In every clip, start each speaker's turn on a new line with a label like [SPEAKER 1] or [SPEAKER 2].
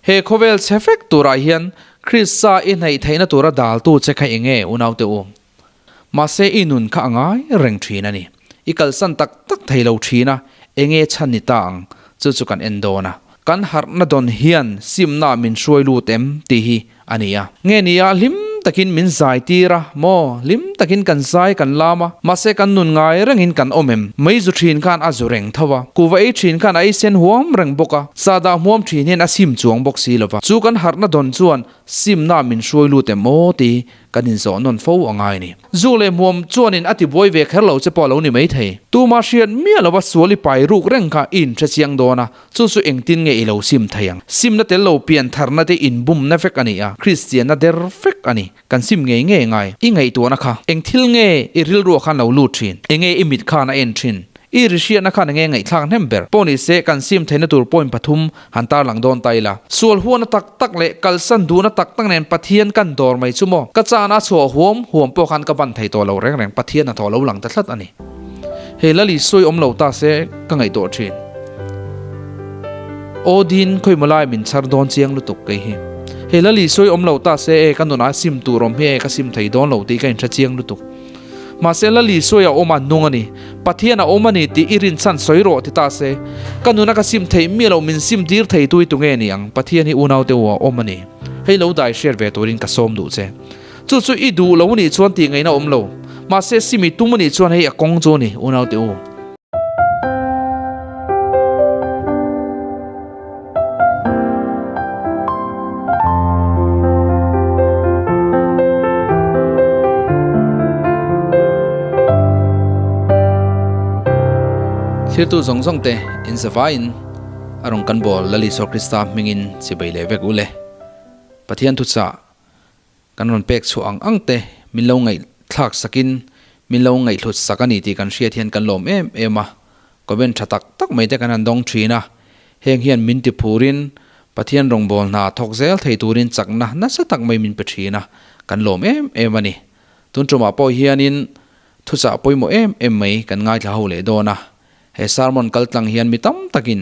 [SPEAKER 1] He khawvel chhe vek turah hian Krista i hnaih theihna tura daltu che kha enge unaute u? Mahse i nun kha a ngai reng thin a ni. I kalsan tak tak thei lo thin a, enge chhan ni ta ang chu chu kan en dawn a. Kan harhna dawn hian simna min hruai lut em tih hi a ni a. Nge ni a, hlim takin min zai tir a maw? Hlim takin kan zai kan lam a, mahse kan nun ngai rengin kan awm em? Mei zu thin khan a zu reng tho a, kuhva ei thin khan a ei sen huam reng bawk a, sahdah hmuam thin hian a sim chuang bawk si lo va. Chu kan harhna dawn chuan simna min hruai lut em aw tih Kan inzawh nawn fo a ngai ni. Zu leh hmuam chuanin a tibuai ve kher lo che pawh a lo ni maithei. Tuma hriat miah lova sual i pai ruk reng kha i inhre chiang dawn a, chu chu engtin nge i lo sim thei ang? Simna tel lo pian tharna te inbumna vek a ni a, Kristianna der vek a ni. Kan sim ngei ngei ngai. I ngaihtuahna kha eng thil nge i rilruah khan lo lut thin? Enge i mit khan a en thin? I ri hriatna khan enge ngaihthlak hnem ber pawh ni se kan sim theihna tur point pathum han tarlang dawn ta ila. Sual huana tak tak leh kalsan duhna tak tak nen Pathian kan dawr mai chu maw? Ka chana chhuah huam huam pawh khan ka ban thei tawh lo reng reng Pathian hnathawh lo lang ta tlat a ni. Hei Lali sawi awm lo ta se ka ngaihtuah thin. Aw Din khawimaw lai min chhar dawn chiang lutuk kei hi. Hei Lali sawi awm lo ta se e ka nunah sim tur awm hi e ka sim thei dawn lo tih ka inhre chiang lutuk. Mahse Lali sawi a awm a nung a ni. Pathian a awm a ni tih i rinchhan sawi rawh ti ta se. Ka nuna ka sim theih miah loh min sim tir thei tu hi tunge ni ang? Pathian hi unaute u a awm a ni. Hei lo dai hriat ve turin ka sawm duh che. Chu chu i duh lo nih chuan tih ngaihna awm lo. Mahse sim i tum a nih chuan hei a kawng chu a ni unaute u. Thirtu zawng zawng te in zavaiin a rawn kan bawl Lal Isua Krista hmingin chibai leh vek u le. Pathian thuchah kan rawn pek chhuah ang ang te min lo ngaihthlak sakin min lo ngaihhlut sak a ni tih kan hriat hian kan lawm em em a. Comment tha tak tak mai te kan han dawng thin a, heng hian min ti phurin Pathian rawngbâwl hna thawk zel thei turin chakna nasa tak mai min pe thin a, kan lawm em em a ni. Tun tumah pawh hianin thuchah pawimawh em em mai kan ngaithla ho leh dawn a, he sermon kaltlang hian mi tam takin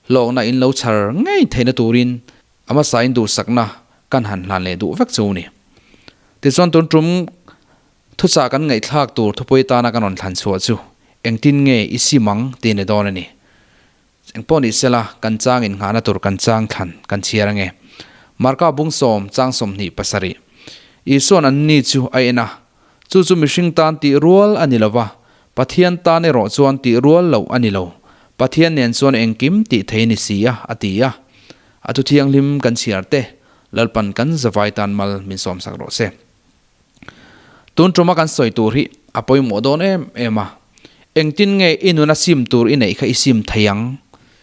[SPEAKER 1] hlawkna in lo chhar ngei theihna turin a hmasain duhsakna kan han hlan leh duh vek chu ni. Tichuan tun tum Thuchah kan ngaihthlak tur thupui tana kan rawn thlan chhuah chu engtin nge i sim ang tih ni dawn a ni. Engpawh ni sela, kan chang innghahna tur kan chang thlan kan chhiar ange. Marka bung sawm chang 27. Isua'n anni chu a en a, chu chu mihring tan tih rual a ni lo va, Pathian tan erawh chuan tih rual loh a ni lo. Pathian nen chuan engkim tih thei ni si a, a ti a. A thu thianghlim kan chhiar te, Lalpan kan zavai tan mal min sawmsak rawh se. Tun tuma kan sawi tur hi a pawimawh dawn em em a, engtin nge i nuna sim tur i neih kha i sim thei ang?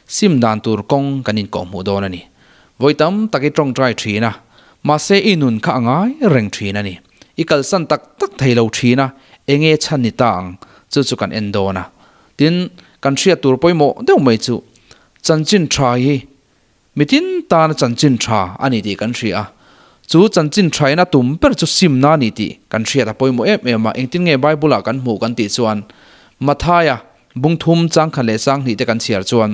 [SPEAKER 1] Sim dan tur kawng kan inkawhhmuh dawn a ni. Vawi tam tak i tawngtai thin a, mahse i nun kha a ngai reng thin a ni. I kalsan tak tak thei lo thin a, enge chhan ni ta ang chu chu kan en dawn a. Tin, kan hriat tur pawimawh deuh mai chu chanchin tha hi Mitin tana chanchin tha a ni tih kan hria a, chu chanchin thain a tum ber chu simna a ni tih kan hriat a pawimawh em em a. Engtin nge Bible-ah kan hmuh kan tih chuan Mathaia bung thum changkhat leh changhnih te kan chhiar chuan,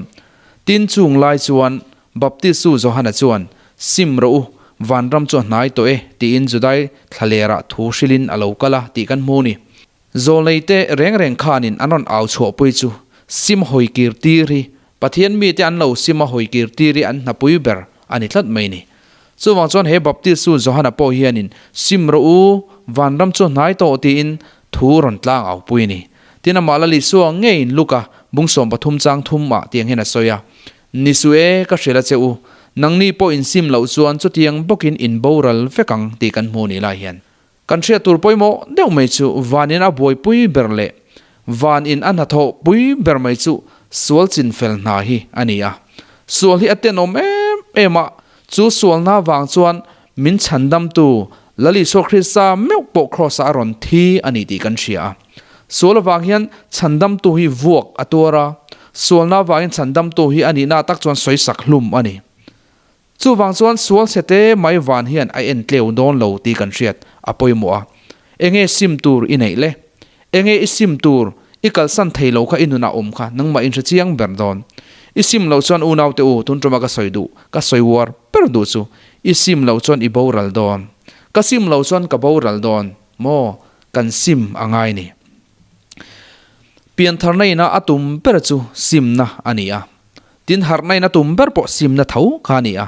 [SPEAKER 1] Tin chung lai chuan Baptistu Johana chuan, Sim rawh u, vanram chu a hnai tawh e, tiin Judai thlalerah thu hrilhin a lo kal a tih kan hmu a ni. Zawlneite reng reng khanin an rawn au chhuahpui chu sim hawi kir tir hi Pathian mite an lo sim a hawi kir tir hi an hnapui ber a ni tlat mai ni. Chuvang chuan he Baptist chu Johana pawh hianin sim rawh u, vanram chu hnai tawh tiin thu rawn tlang au pui a ni. Tin amah Lal Isua ngeiin Luka bung 13 chang thum ah tiang hian a sawi a, Ni suh e, ka hrilh a che u, nangni pawh in sim loh chuan chutiang bawkin in boral vek ang tih kan hmu ni lai hian. Kan hriat tur pawimawh deuh mai chu van in a buaipui ber leh van in a hnathawh pui ber mai chu sual chin fel hna hi a ni a. Sual hi a tenawm em em a, chu sualna vang chuan min chhandamtu Lal Isua Krista meuh pawh Kraws-ah a rawn thi a ni tih kan hria a. Sual avang hian chhandamtu hi vuak a tuar a, sualna avangin chhandamtu hi a nihna tak chuan sawisak hlum a ni. Chuvang chuan sual chhe te mai van hian a en tleu dawn lo tih kan hriat a pawimawh a. Enge sim tur i neih le? Enge i sim tur i kalsan thei lo kha i nunah awm kha nangmah in hre chiang ber dawn. I sim loh chuan unaute u, tun tuma ka sawi duh, ka sawi uar ber duh chu, i sim loh chuan i boral dawn. Ka sim loh chuan ka boral dawn maw? Kan sim a ngai ni. Piantharna ina a tum ber chu simna a ni a. Tin harhna in a tum ber pawh simna tho kha a ni a.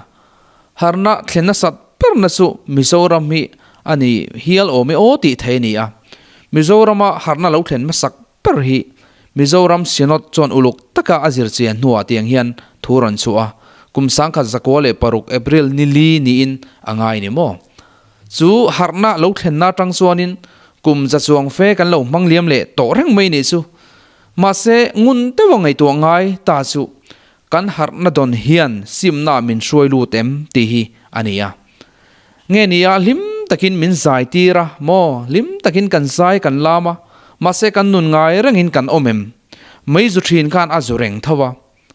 [SPEAKER 1] Harhna thlen nasat berna chu Mizoram hi a ni hial awm e aw tih thei a ni a. Mizorama harhna lo thlen hmasak ber hi Mizoram Synod chuan uluk taka a zir chian hnuah tiang hian thu rawn chhuah a, kum 1916 April ni li niin a ngai ni maw? Chu harhna lo thlenna atang chuanin kum za chuang fe kan lo hmang liam leh tawh reng mai nih chu. Mahse, ngun deuha ngaihtuah ngai ta chu kan harhna dawn hian simna min hruai lut em tih hi a ni a. Nge ni a, hlim takin min zai tir a maw? Hlim takin kan zai kan lam a, mahse kan nun ngai rengin kan awm em? Mei zu thin khan a zu reng tho a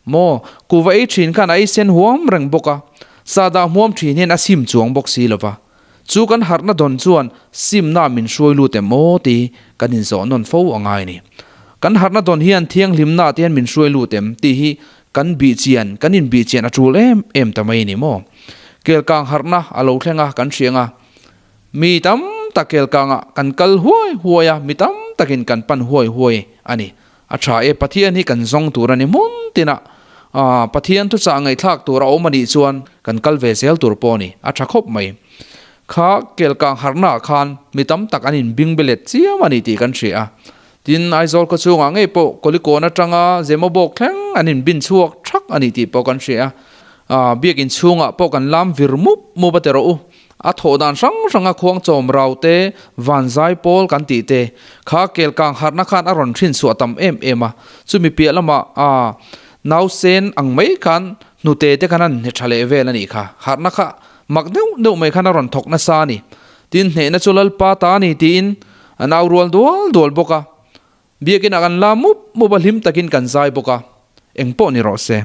[SPEAKER 1] maw? Kuva ei thin khan a ei sen huam reng bawk a, sahdah hmuam thin hian a sim chuang bawk si lo va. Chu kan harhna dawn chuan simna min hruai lut em aw tih kan inzawh nawn fo a ngai a ni. Kan harhna dawn hian thianghlimna te hian min hruai lut em tih hi kan bihchian, kan inbihchian a tul em em ta mai a ni maw? Kelkang harhna a lo thleng a, kan hriang a. Mi tam tak kelkangah kan kal huai huai a, mi tam takin kan pan huai huai a ni. A tha e, Pathian hi kan zawng tur a ni hmun tinah. Aaa, Pathian thuchah ngaihthlak tur a awm a nih chuan kan kal ve zel tur pawh a ni. A tha khawp mai. Kha kelkang harhnaah khan mi tam tak an inbing be let chiam a ni tih kan hria a. Tin, Aizawl khaw chhungah ngei pawh Kawlikawn atanga Zemawbawk thleng an inbin chhuak thak a ni tih pawh kan hria a. Aaa, biakin chhungah pawh kan lam vir mup mup a ti rawh u. A thawh dan hrang hranga khuang chawm rau te, van zai pawl kan tih te, kha kel kang harhna khan a rawn hrin chhuah tam em em a. Chumi piah lamah a nausen ang mai khan hnute te khan an hne tha leh vel a nih kha. Harhna kha mak deuh deuh mai khan a rawn thawk nasa a ni. Tin, hnehna chu Lalpa ta a ni tiin an au rual dual dual bawk a. Biakinah kan la mup mup a, hlim takin kan zai bawk a, eng pawh ni rawh se.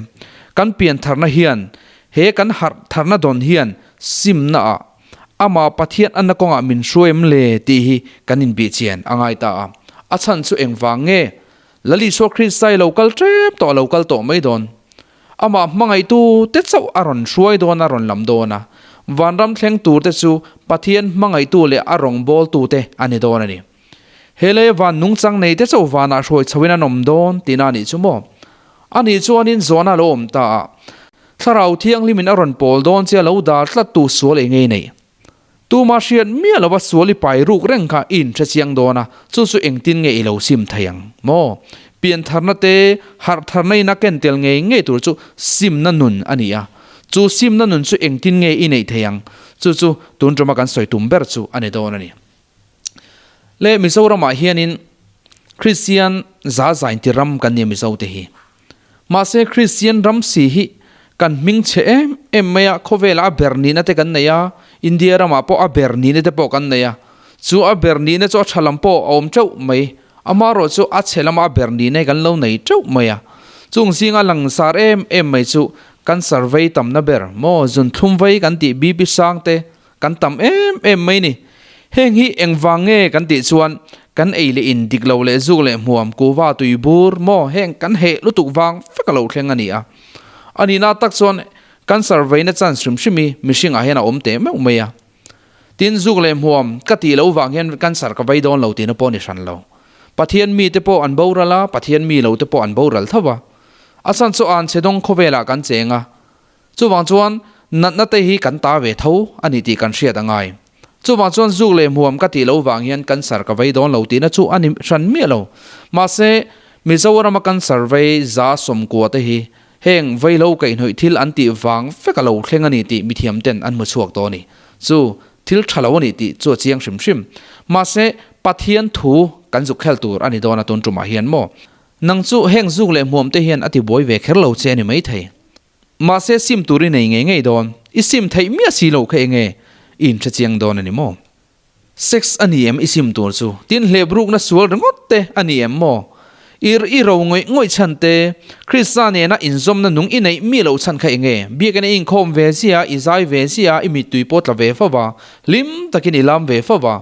[SPEAKER 1] Kan pian tharna hian, he kan harh tharna dawn hian simna ah Amah Pathian anna kawngah min hruai em le tih hi kan inbihchian a ngai ta a. A chhan chu engvang nge? Lal Isua Krista i lo kal tep tawh a lo kal tawh mai dawn. Amah hmangaihtu te chauh a rawn hruai dawn a rawn lam dawn a. Vanram thleng tur te chu Pathian hmangaihtu leh a rawngbawltu te a ni dawn a ni. He lei van nungchang nei te chauh vanah hruai chhoin an awm dawn tihna a nih chu maw? A nih chuanin zawhna a lo awm ta a, Thlarau Thianghlimin a rawn pawl dawn che a lo dar tlat tu sual eng ngei nei? Tuma hriat miah lova sual i pai ruk reng kha i inhre chiang dawn a, chu chu engtin nge i lo sim thei ang maw? Piantharna te, harhtharna in a ken tel ngei ngei tur chu simna nun a ni a, chu simna nun chu engtin nge i neih thei ang? Chu chu tun tuma kan sawi tum ber chu a ni dawn a ni. Le Mizoramah hianin Kristian za zain ti ram kan nia Mizo te hi. Mahse Kristian ram si hi kan hming chhe em em mai a, khawvelah a ber nihna te kan nei a, India ramah pawh a ber nihna te pawh kan nei a. Chu a ber nihna chu a tha lam pawh a awm teuh mai, amaherawh chu a chhe lama a ber nihna hi kan lo nei teuh mai a. Chung zinga langsar em em mai chu cancer vei tamna ber maw zunthlum vei kan tih BP sang te, Kan tam em em mai ni. Heng hi engvang nge kan tih chuan kan ei leh in dik lo leh zuk leh hmuam kuva tui bur maw heng kan heh lutuk vang vek a lo thleng a ni a. A nihna tak chuan cancer veina chance hrim hrim hi mihring ah hian a awm teh meuh mai a. Tin zuk leh hmuam ka tih loh vang hian cancer ka vei dawn lo tihna pawh a ni hran lo. Pathian mi te pawh an boral a, Pathian mi lo te pawh an boral tho a. A chhan chu anchhe dawng khawvelah kan cheng a. Chuvang chuan natna te hi kan ta ve tho a ni tih kan hriat a ngai. Chuvang chuan zuk leh hmuam ka tih loh vang hian cancer ka vei dawn lo tihna chu a ni hran miah lo. Mahse, Mizorama cancer vei za 90 te hi heng vei lo kaihhnawih thil an tih vang vek a lo thleng a ni tih mithiam ten an hmu chhuak tawh a ni. Chu thil tha lo a ni tih chu a chiang hrim hrim. Mahse, Pathian thu kan zuk khel tur a ni dawn a tun tumah hian maw? Nang chu heng zuk leh hmuam te hian a ti buai ve kher lo che a ni maithei. Mahse sim tur i nei ngei ngei dawn. I sim theih miah si loh kha enge i inhre chiang dawn a ni maw? Sex a ni em i sim tur chu? Tin hlep rukna sual ringawt te a ni em maw? Ir i ro ngawih ngawih chhan te, Krista nena inzawmna nung i neih miah loh chhan kha enge? Biakina i inkhawm ve zia, i zai ve zia, i mittui pawh tla ve fo va, hlim takin i lam ve fo va,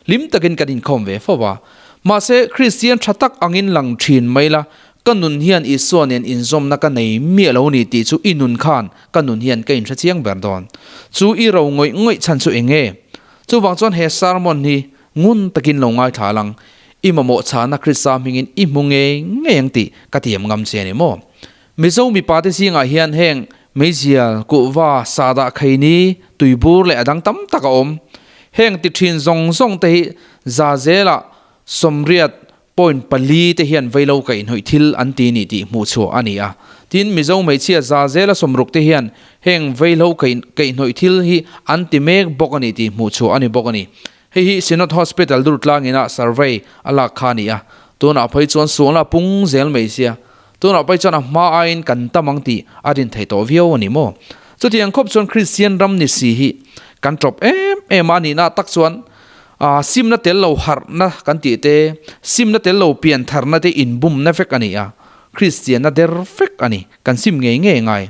[SPEAKER 1] hlim takin kan inkhawm ve fo va. Mahse Kristian tha tak angin lang thin mai la. Ka nun hian Isua nen inzawmna ka nei miah lo ni tih chu i nun khan ka nun hian ka inhre chiang ber dawn. Chu i ro ngawih ngawih chhan chu eng nge? Chuvang chuan he sermon hi ngun takin lo ngaithla lang. I mamawh chhana Krista hmingin i hmu ngei ngei ang tih ka tiam ngam che a ni maw? Mizo mipa te zingah hian heng meizial, kuhva, sahdah kheini, tuibur leh a dang tam tak a awm. Heng ti thin zawng zawng te hi za zelah 80 point pali te hian veilo kaihhnawih thil an ti ni tih hmuh chhuah a ni a. Tin, Mizo hmeichhia za zela 60 te hian heng veilo kaihhnawih thil hi an ti mek bawk a ni tih hmuh chhuah a ni bawk a ni. Hei hi Synod Hospital Durtlangina survey a lak kha a ni a, tunah phei chuan sualna a pung zel mai sia. Tunah phei chuan a hma aiin kan tam ang tih a rin thei tawh viau a ni maw? Chutiang khawp chuan Kristian ram ni si hi kan tawp em em a nihna tak chuan simna tel lo harhna kan tih te, simna tel lo pian tharna te inbumna vek a ni a, Kristianna der vek a ni, kan sim ngei ngei ngai.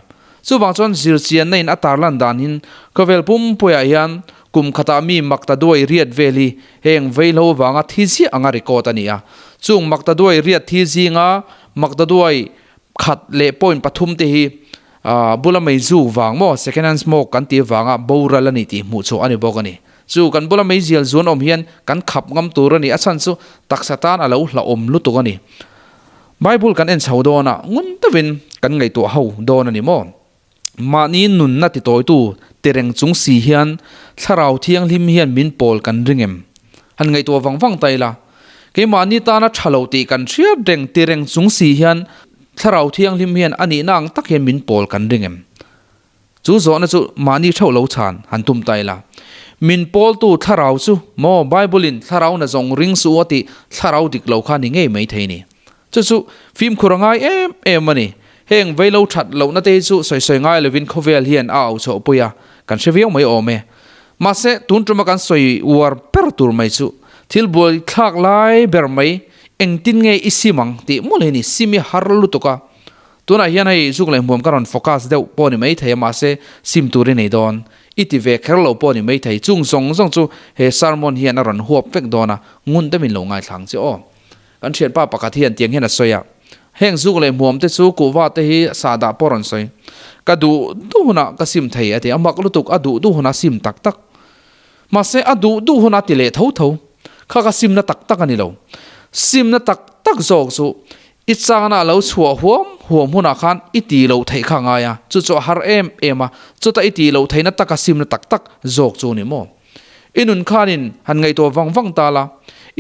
[SPEAKER 1] Chuvang chuan zirchianna in a tarlan dan hin khawvel pumpuiah hian kum khatah mi makta duai riat vel hi heng veihlo vanga thi ziah anga record a ni a. Chung makta duai riat thi zinga makta duai khat leh point pathum te hi bula mei zuk vang maw second hand smoke kan tih vanga boral a ni tih hmuh chhuah a ni bawk a ni. Chu kan bula mei zial zuan awm hian kan khap ngam tur a ni a chhan chu taksa tan a lo hlauhawm lutuk a ni. Bible kan en chho dawn a, ngun deuhin kan ngaihtuah ho dawn a ni maw? Mahni nunna titawitu tireng chung si hian Thlarau Thianghlim hian min pawl kan ring em? Han ngaihtuah vang vang ta ila, keimahni tana tha lo tih kan hriat reng tireng chung si hian Thlarau Thianghlim hian a nihna ang tak hian min pawl kan ring em? Chu zawhna chu mahni theuh lo chhan han tum ta ila. Min pawltu thlarau chu maw Bible-in thlarau na zawng ring suh a tih thlarau dik lo kha ni ngei mai thei ni. Chu chu fimkhur a ngai em em a ni. Heng veilo that lohna te hi chu sawi sawi ngai lovin khawvel hian a au chhoh pui a, kan hre viau mai awm e. Mahse, tun tuma kan sawi uar ber tur mai chu thil buai thlak lai ber mai engtin nge i sim ang tih mawlh hi ni, sim i har lutuk a. Tunah hian hei zuk leh hmuam ka rawn focus deuh pawh ni maithei a mahse sim tur i nei dawn. I ti ve kher lo pawh ni maithei. Chung zawng zawng chu he sermon hian a rawn huap vek dawn a, ngun deuhin lo ngaithla ang che aw. Kan thianpa pakhat hian tiang hian a sawi a, heng zuk leh hmuam te chu kuhva te hi sahdah pawh rawn sawi. Ka duh duh hunah ka sim thei a ti a, mak lutuk a duh duh hunah sim tak tak. Mahse a duh duh hunah ti leh tho tho. Kha ka simna tak tak a ni lo. Simna tak tak zawk chu I changna a lo chhuah huam huam hunah khan i tih loh theih kha a ngai a, chu chu a har em em a, chuta i tih loh theihna taka simna tak tak zawk chu ni maw? I nun khanin han ngaihtuah vang vang ta la,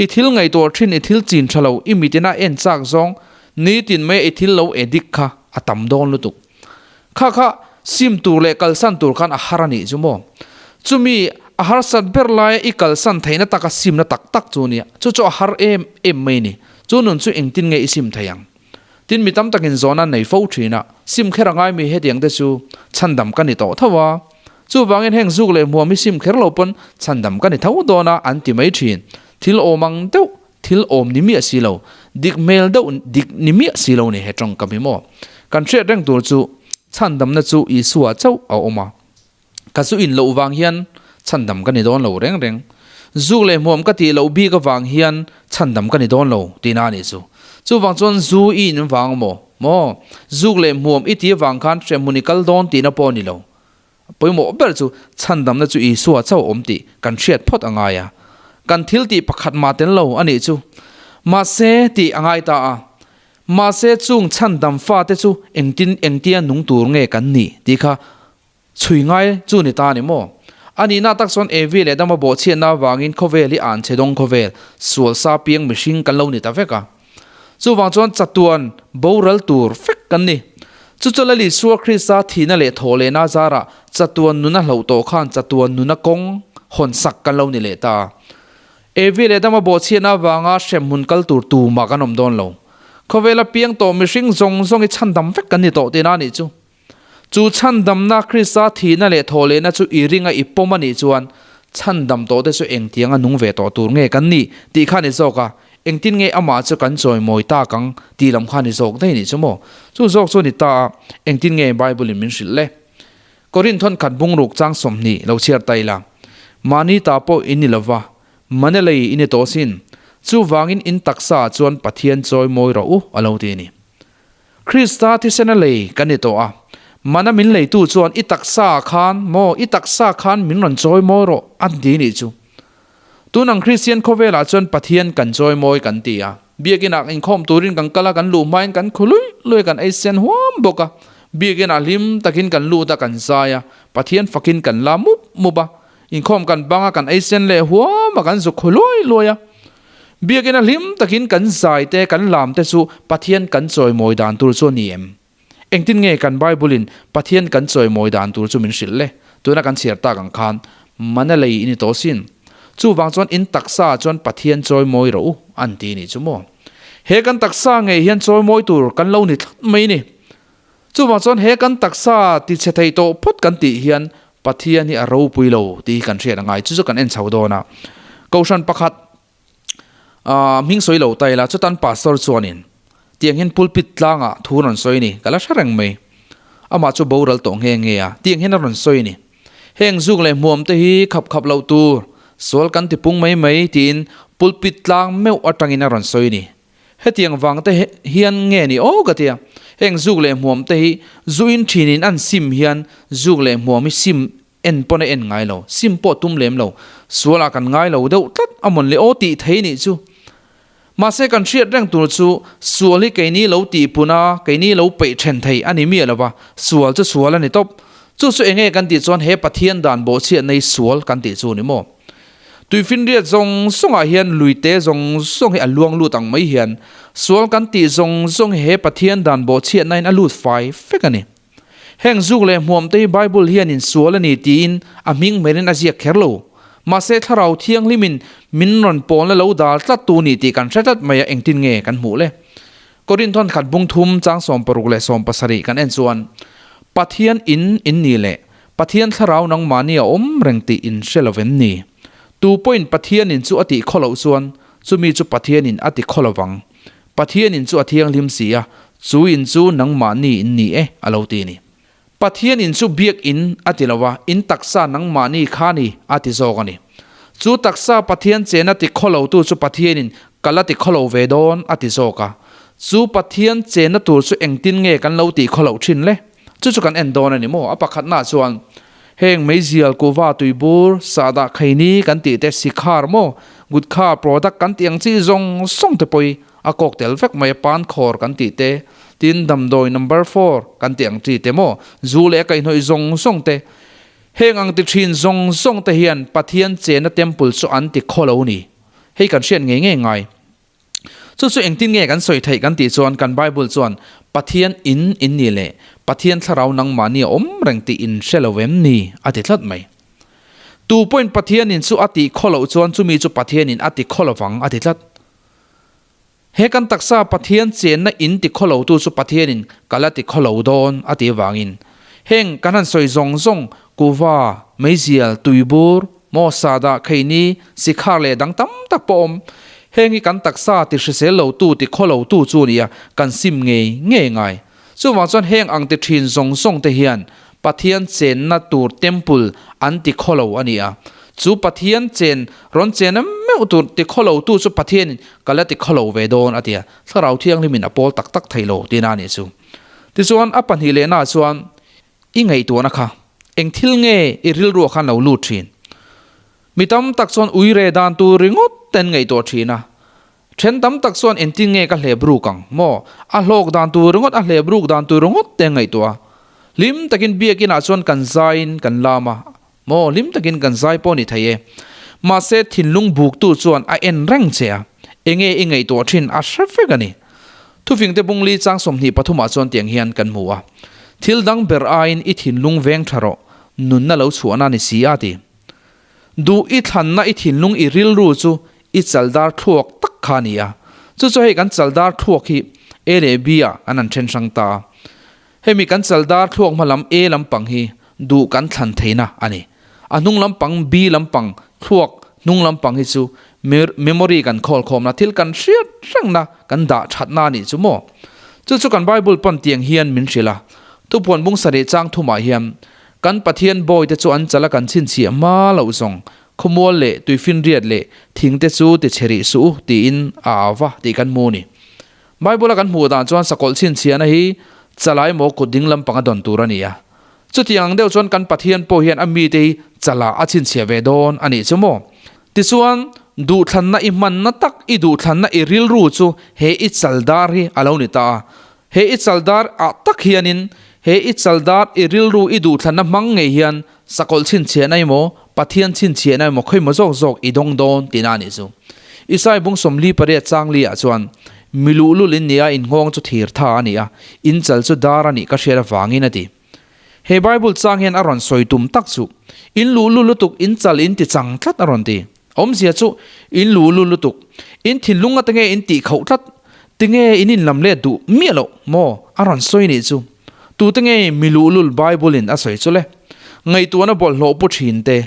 [SPEAKER 1] i thil ngaihtuah thin i thil chin tha lo i mitina en chak zawng nitin mai i thil lo edik kha a tam dawn lutuk. Kha kha sim tur leh kalsan tur khan a har a nih chu maw? Chumi a harsat ber laia i kalsan theihna taka simna tak tak chu nia, chu chu a har em em mai ni. Chu nun chu engtin nge i sim thei ang? Tin mi tam takin zawhna an nei fo thin a, sim kher a ngai mi hetiang te chu chhandam ka ni tawh tho a. Chuvangin heng zuk leh hmuam hi sim kher lo pawn chhandam ka ni tho dawn a an ti mai thin. Thil awm ang deuh, thil awm ni miah si lo, dik hmel deuh dik ni miah si lo ni he tawngkam hi maw? Kan hriat reng tur chu chhandamna chu Isua chauh a awm a. Ka zu in loh vang hian chhandam ka ni dawn lo reng reng. Zuk leh hmuam ka tih loh bik avang hian chhandam ka ni dawn lo tihna a nih chu. Chuvang chuan zu i in vang maw? Maw? Zuk leh hmuam i tih avang khan hrehmun i kal dawn tihna pawh a ni lo. Pawimawh ber chu chhandamna chu Isua chauh a awm tih kan hriat phawt a ngai a. Kan thil tih pakhat mah tel lo a nih chu. Mahse tih a ngai ta a. Mahse chung chhandam fate chu engtin engtia nung tur nge kan nih tih kha Chhui ngai chu ni ta ni maw? A nihna tak chuan Evi leh Adama bawhchhiatna avangin khawvel hi an chhe dawng khawvel, sual sa piang mihring kan lo ni ta vek a. Chuvang chuan chatuan boral tur vek kan ni. Chu chu Lal Isua Krista thihna leh thawhlehna zarah chatuan nuna hloh tawh khan chatuan nuna kawng hawn sak kan lo ni leh ta. Evi leh Adama bawhchhiatna avanga hremhmun kal tur tumah kan awm dawn lo. Khawvela piang tawh mihring zawng zawng hi chhandam vek kan ni tawh tihna a nih chu. Chu chhandamna Krista thihna leh thawhlehna chu i ringa i pawm a nih chuan chhandam tawhte chu engtianga nung ve tawh tur nge kan nih tih kha a ni zawk a, engtin nge amah chu kan chawimawi tak ang tih lam kha a ni zawk daih nih chu maw? Chu zawk chu a ni ta a, engtin nge Bible-in min hrilh le? Korinth thawnkhat bungruk chang 20 lo chhiar ta ila, Mahni ta pawh in ni lova, Manelei i ni tawh sin, chuvangin in taksaah chuan Pathian chawimawi rawh u a lo ti a ni. Krista thisena lei kan ni tawh a, mana min leitu chuan i taksa khan maw, i taksa khan min rawn chawi mawi rawh a ti nih chu. Tun ang Kristian khawvelah chuan Pathian kan chawi mawi kan ti a, biakinah inkhawm turin kan kal a, kan luh hmain kan khu lui lui a, kan ei sen huam bawk a, biakinah hlim takin kan lut a, kan zai a, Pathian fakin kan la mup mup a, inkhawm kan bang a, kan ei sen leh huam a, kan zuk khu luai luai a. Biakina hlim takin kan zai te, kan lam te chu Pathian kan chawimawi dan tur chu a ni em? Engtin nge kan Bible-in Pathian kan chawimawi dan tur chu min hrilh le? Tuna kan chhiar tak ang khan, Mana lei i ni tawh sin. Chuvang chuan in taksa ah chuan Pathian chawimawi rawh u, an ti nih chu maw? He kan taksa ngei hian chawimawi tur kan lo ni tlat mai ni. Chuvang chuan he kan taksa ti chhe thei tawh phawt kan tih hian Pathian hi a ropui lo tih hi kan hriat a ngai. Chu chu kan en chho dawn a. Kohhran pakhat hming sawi lo ta ila chutan pastor chuanin tiang hian pulpit tlangah thu rawn sawi a ni. Ka la hre reng mai. Amah chu boral tawh nghe nghe a. Tiang hian a rawn sawi a ni. Heng zuk leh hmuam te hi khap khap loh tur, sual kan ti pung mai mai tiin pulpit tlang meuh atangin a rawn sawi a ni. Hetiang vang te hian nge ni aw ka tia, heng zuk leh hmuam te hi zu in thin in an sim hian zuk leh hmuam hi sim en pawn a en ngai lo, sim pawh tum lem lo, sual ah kan ngai lo deuh tlat a mawn le aw tih thei nih chu. Mahse kan hriat reng tur chu sual hi keini lo tih pun a, keini lo peih then thei a ni miah lo va, sual chu sual a ni tawp. Chu chu enge kan tih chuan he Pathian dan bawhchhiat nei sual kan tih chu ni maw. Tuifinriat zawng zawngah hian luite zawng zawng hi a luang lut ang mai hian sual kan tih zawng zawng hi he Pathian dan bawhchhiatnain a lut fai fek a ni. Heng zuk leh hmuam te hi Bible hianin sual a ni tiin a hming hmelin a ziak kher lo. Mahse Thlarau Thianghlimin min rawn pawlna lo dal tlat tu ni tih kan hre tlat mai a engtin nge kan hmuh le? Korinthon khat bung thum chang 60 leh 70 kan en chuan Pathian in in ni leh Pathian thlarau nangmahni a awm reng tih in hre lo vem ni? Tu pawhin Pathianin chu a tih khaw loh chuan chumi chu Pathianin a ti khaw lo vang. Pathianin chu a thianghlim si a, chu in chu nangmahni in ni e, a lo ti ni. Pathian in chu biak in a ti lo a, in taksa nangmahni kha ni a ti zawk a ni. Chu taksa Pathian chena ti khaw lotu chu Pathianin ka la ti khaw lo ve dawn a ti zawk a. Chu Pathian chena tur chu engtin nge kan lo tih khaw loh thin le? Chu chu kan en dawn a ni maw? A pakhatnaah chuan heng meizial, kuva, tuibur, sahdah, khaini kan tih te, sikhar maw, gutkha, product kan tih ang chi zawng zawng te pawh hi a kawk tel vek mai a, pan khawr kan tih te, tin damdawi number four kan tih ang chi te maw, zu leh a kaihhnawih zawng zawng te, heng ang ti thin zawng zawng te hian Pathian chena temple chu an ti khaw lo ni. Hei kan hriat ngei ngei ngai. Chu chu engtin nge kan sawi theih kan tih chuan kan Bible chuan Pathian in in ni leh Pathian thlarau nangmahni a awm reng tih in hre lo em ni a ti tlat mai. Tu pawhin Pathian in chu a tih khaw loh chuan chumi chu Pathian in a ti khaw lovang a ti tlat. He kan taksa Pathian chenna in ti khaw lo tu chu Pathian in ka la ti khaw lo dawn a tih avangin heng kan han sawi zawng zawng kuva, meizial, tuibur, Maw Sada, Kheini, Sikhar leh dang tam tak pawh awm. Heng hi kan taksa ti hrisel lo tu, ti khaw lo tu chu nia, kan sim ngei ngei ngai. Chuvang chuan heng ang ti thin zawng zawng te hian Pathian chenna tur temple an ti khaw lo a ni a. Chu Pathian chen rawn chen a meuh tur ti khaw lo tu chu Pathianin ka la ti khaw lo ve dawn a ti a, Thlarau Thianghlimin a pawl tak tak thei lo tihna a nih chu. Tichuan a pahnih lehnaah chuan I ngaihtuahna kha eng thil nge i rilruah khan lo lut thin? Mi tam tak chuan uire dan tur ringawt te an ngaihtuah thin a. Then tam tak chuan engtin nge ka hlep ruk ang maw? A hlawk dan tur ringawt, a hlep ruk dan tur ringawt te an ngaihtuah a. Hlim takin biakinah chuan kan zaiin kan lam a, maw hlim takin kan zai pawh ni thei e. Mahse thinlung buktu chuan a en reng che a, enge i ngaihtuah thin a hre vek a ni. Thufingte bungli chang 23 ah chuan tiang hian kan hmu a, Thil dang ber aiin i thinlung veng tha rawh, nunna lo chhuahna ni si a ti. Duh i thlanna i thinlung i rilru chu i chaldar thluak tak kha a ni a. Chu chu hei kan chaldar thluak hi A leh B ah an han then hrang ta a. Hemi kan chaldar thluak hma lam A lampang hi duh kan thlan theihna a ni. A hnung lampang B lampang thluak hnung lampang hi chu memory kan khawl khawmna thil kan hriat rengna kan dah thatna a nih chu maw. Chu chu kan Bible pawn tiang hian min hrilh a. Thupuan bung sarih chang thumah hian kan Pathian bawi te chu an chal a kan chhinchhiah hma loh zawng khawmual leh tuifinriat leh thing te chu ti chhe rih suh u tiin a au va tih kan hmu a ni. Bible a kan hmuh dan chuan sakawlh chhinchhiahna hi chalai maw kut ding lampanga dawn tur a ni a. Chutiang ang deuh chuan kan Pathian pawh hian a mite hi chalah a chhinchhiah ve dawn a nih chu maw? Tichuan, duhthlanna i hmanna tak, i duhthlanna i rilru chu he i chaldar hi a lo ni ta a. He i chaldar ah tak hianin, he i chaldar i rilru i duhthlanna hmang ngei hian sakawlh chhinchhiahna emaw, Pathian chhinchhiahna emaw khawimaw zawk zawk i dawng dawn tihna a nih chu. Isai bung 48 changli ah chuan, Mi luhlul in nia in nghawng chu thir tha a ni a, in chal chu dar a nih ka hriat avangin a ti. He Bible chang hian a rawn sawi tum tak chu, In luhlul lutuk, in chal in ti chang tlat a rawn ti. Awmzia chu, in luhlul lutuk, in thinlung ate nge in tih khauh tlat, tinge in inlam let duh miah loh maw a rawn sawi nih chu. Tute nge mi luhlul Bible in a sawi chu le? Ngaihtuahna bawlhhlawh pu thin te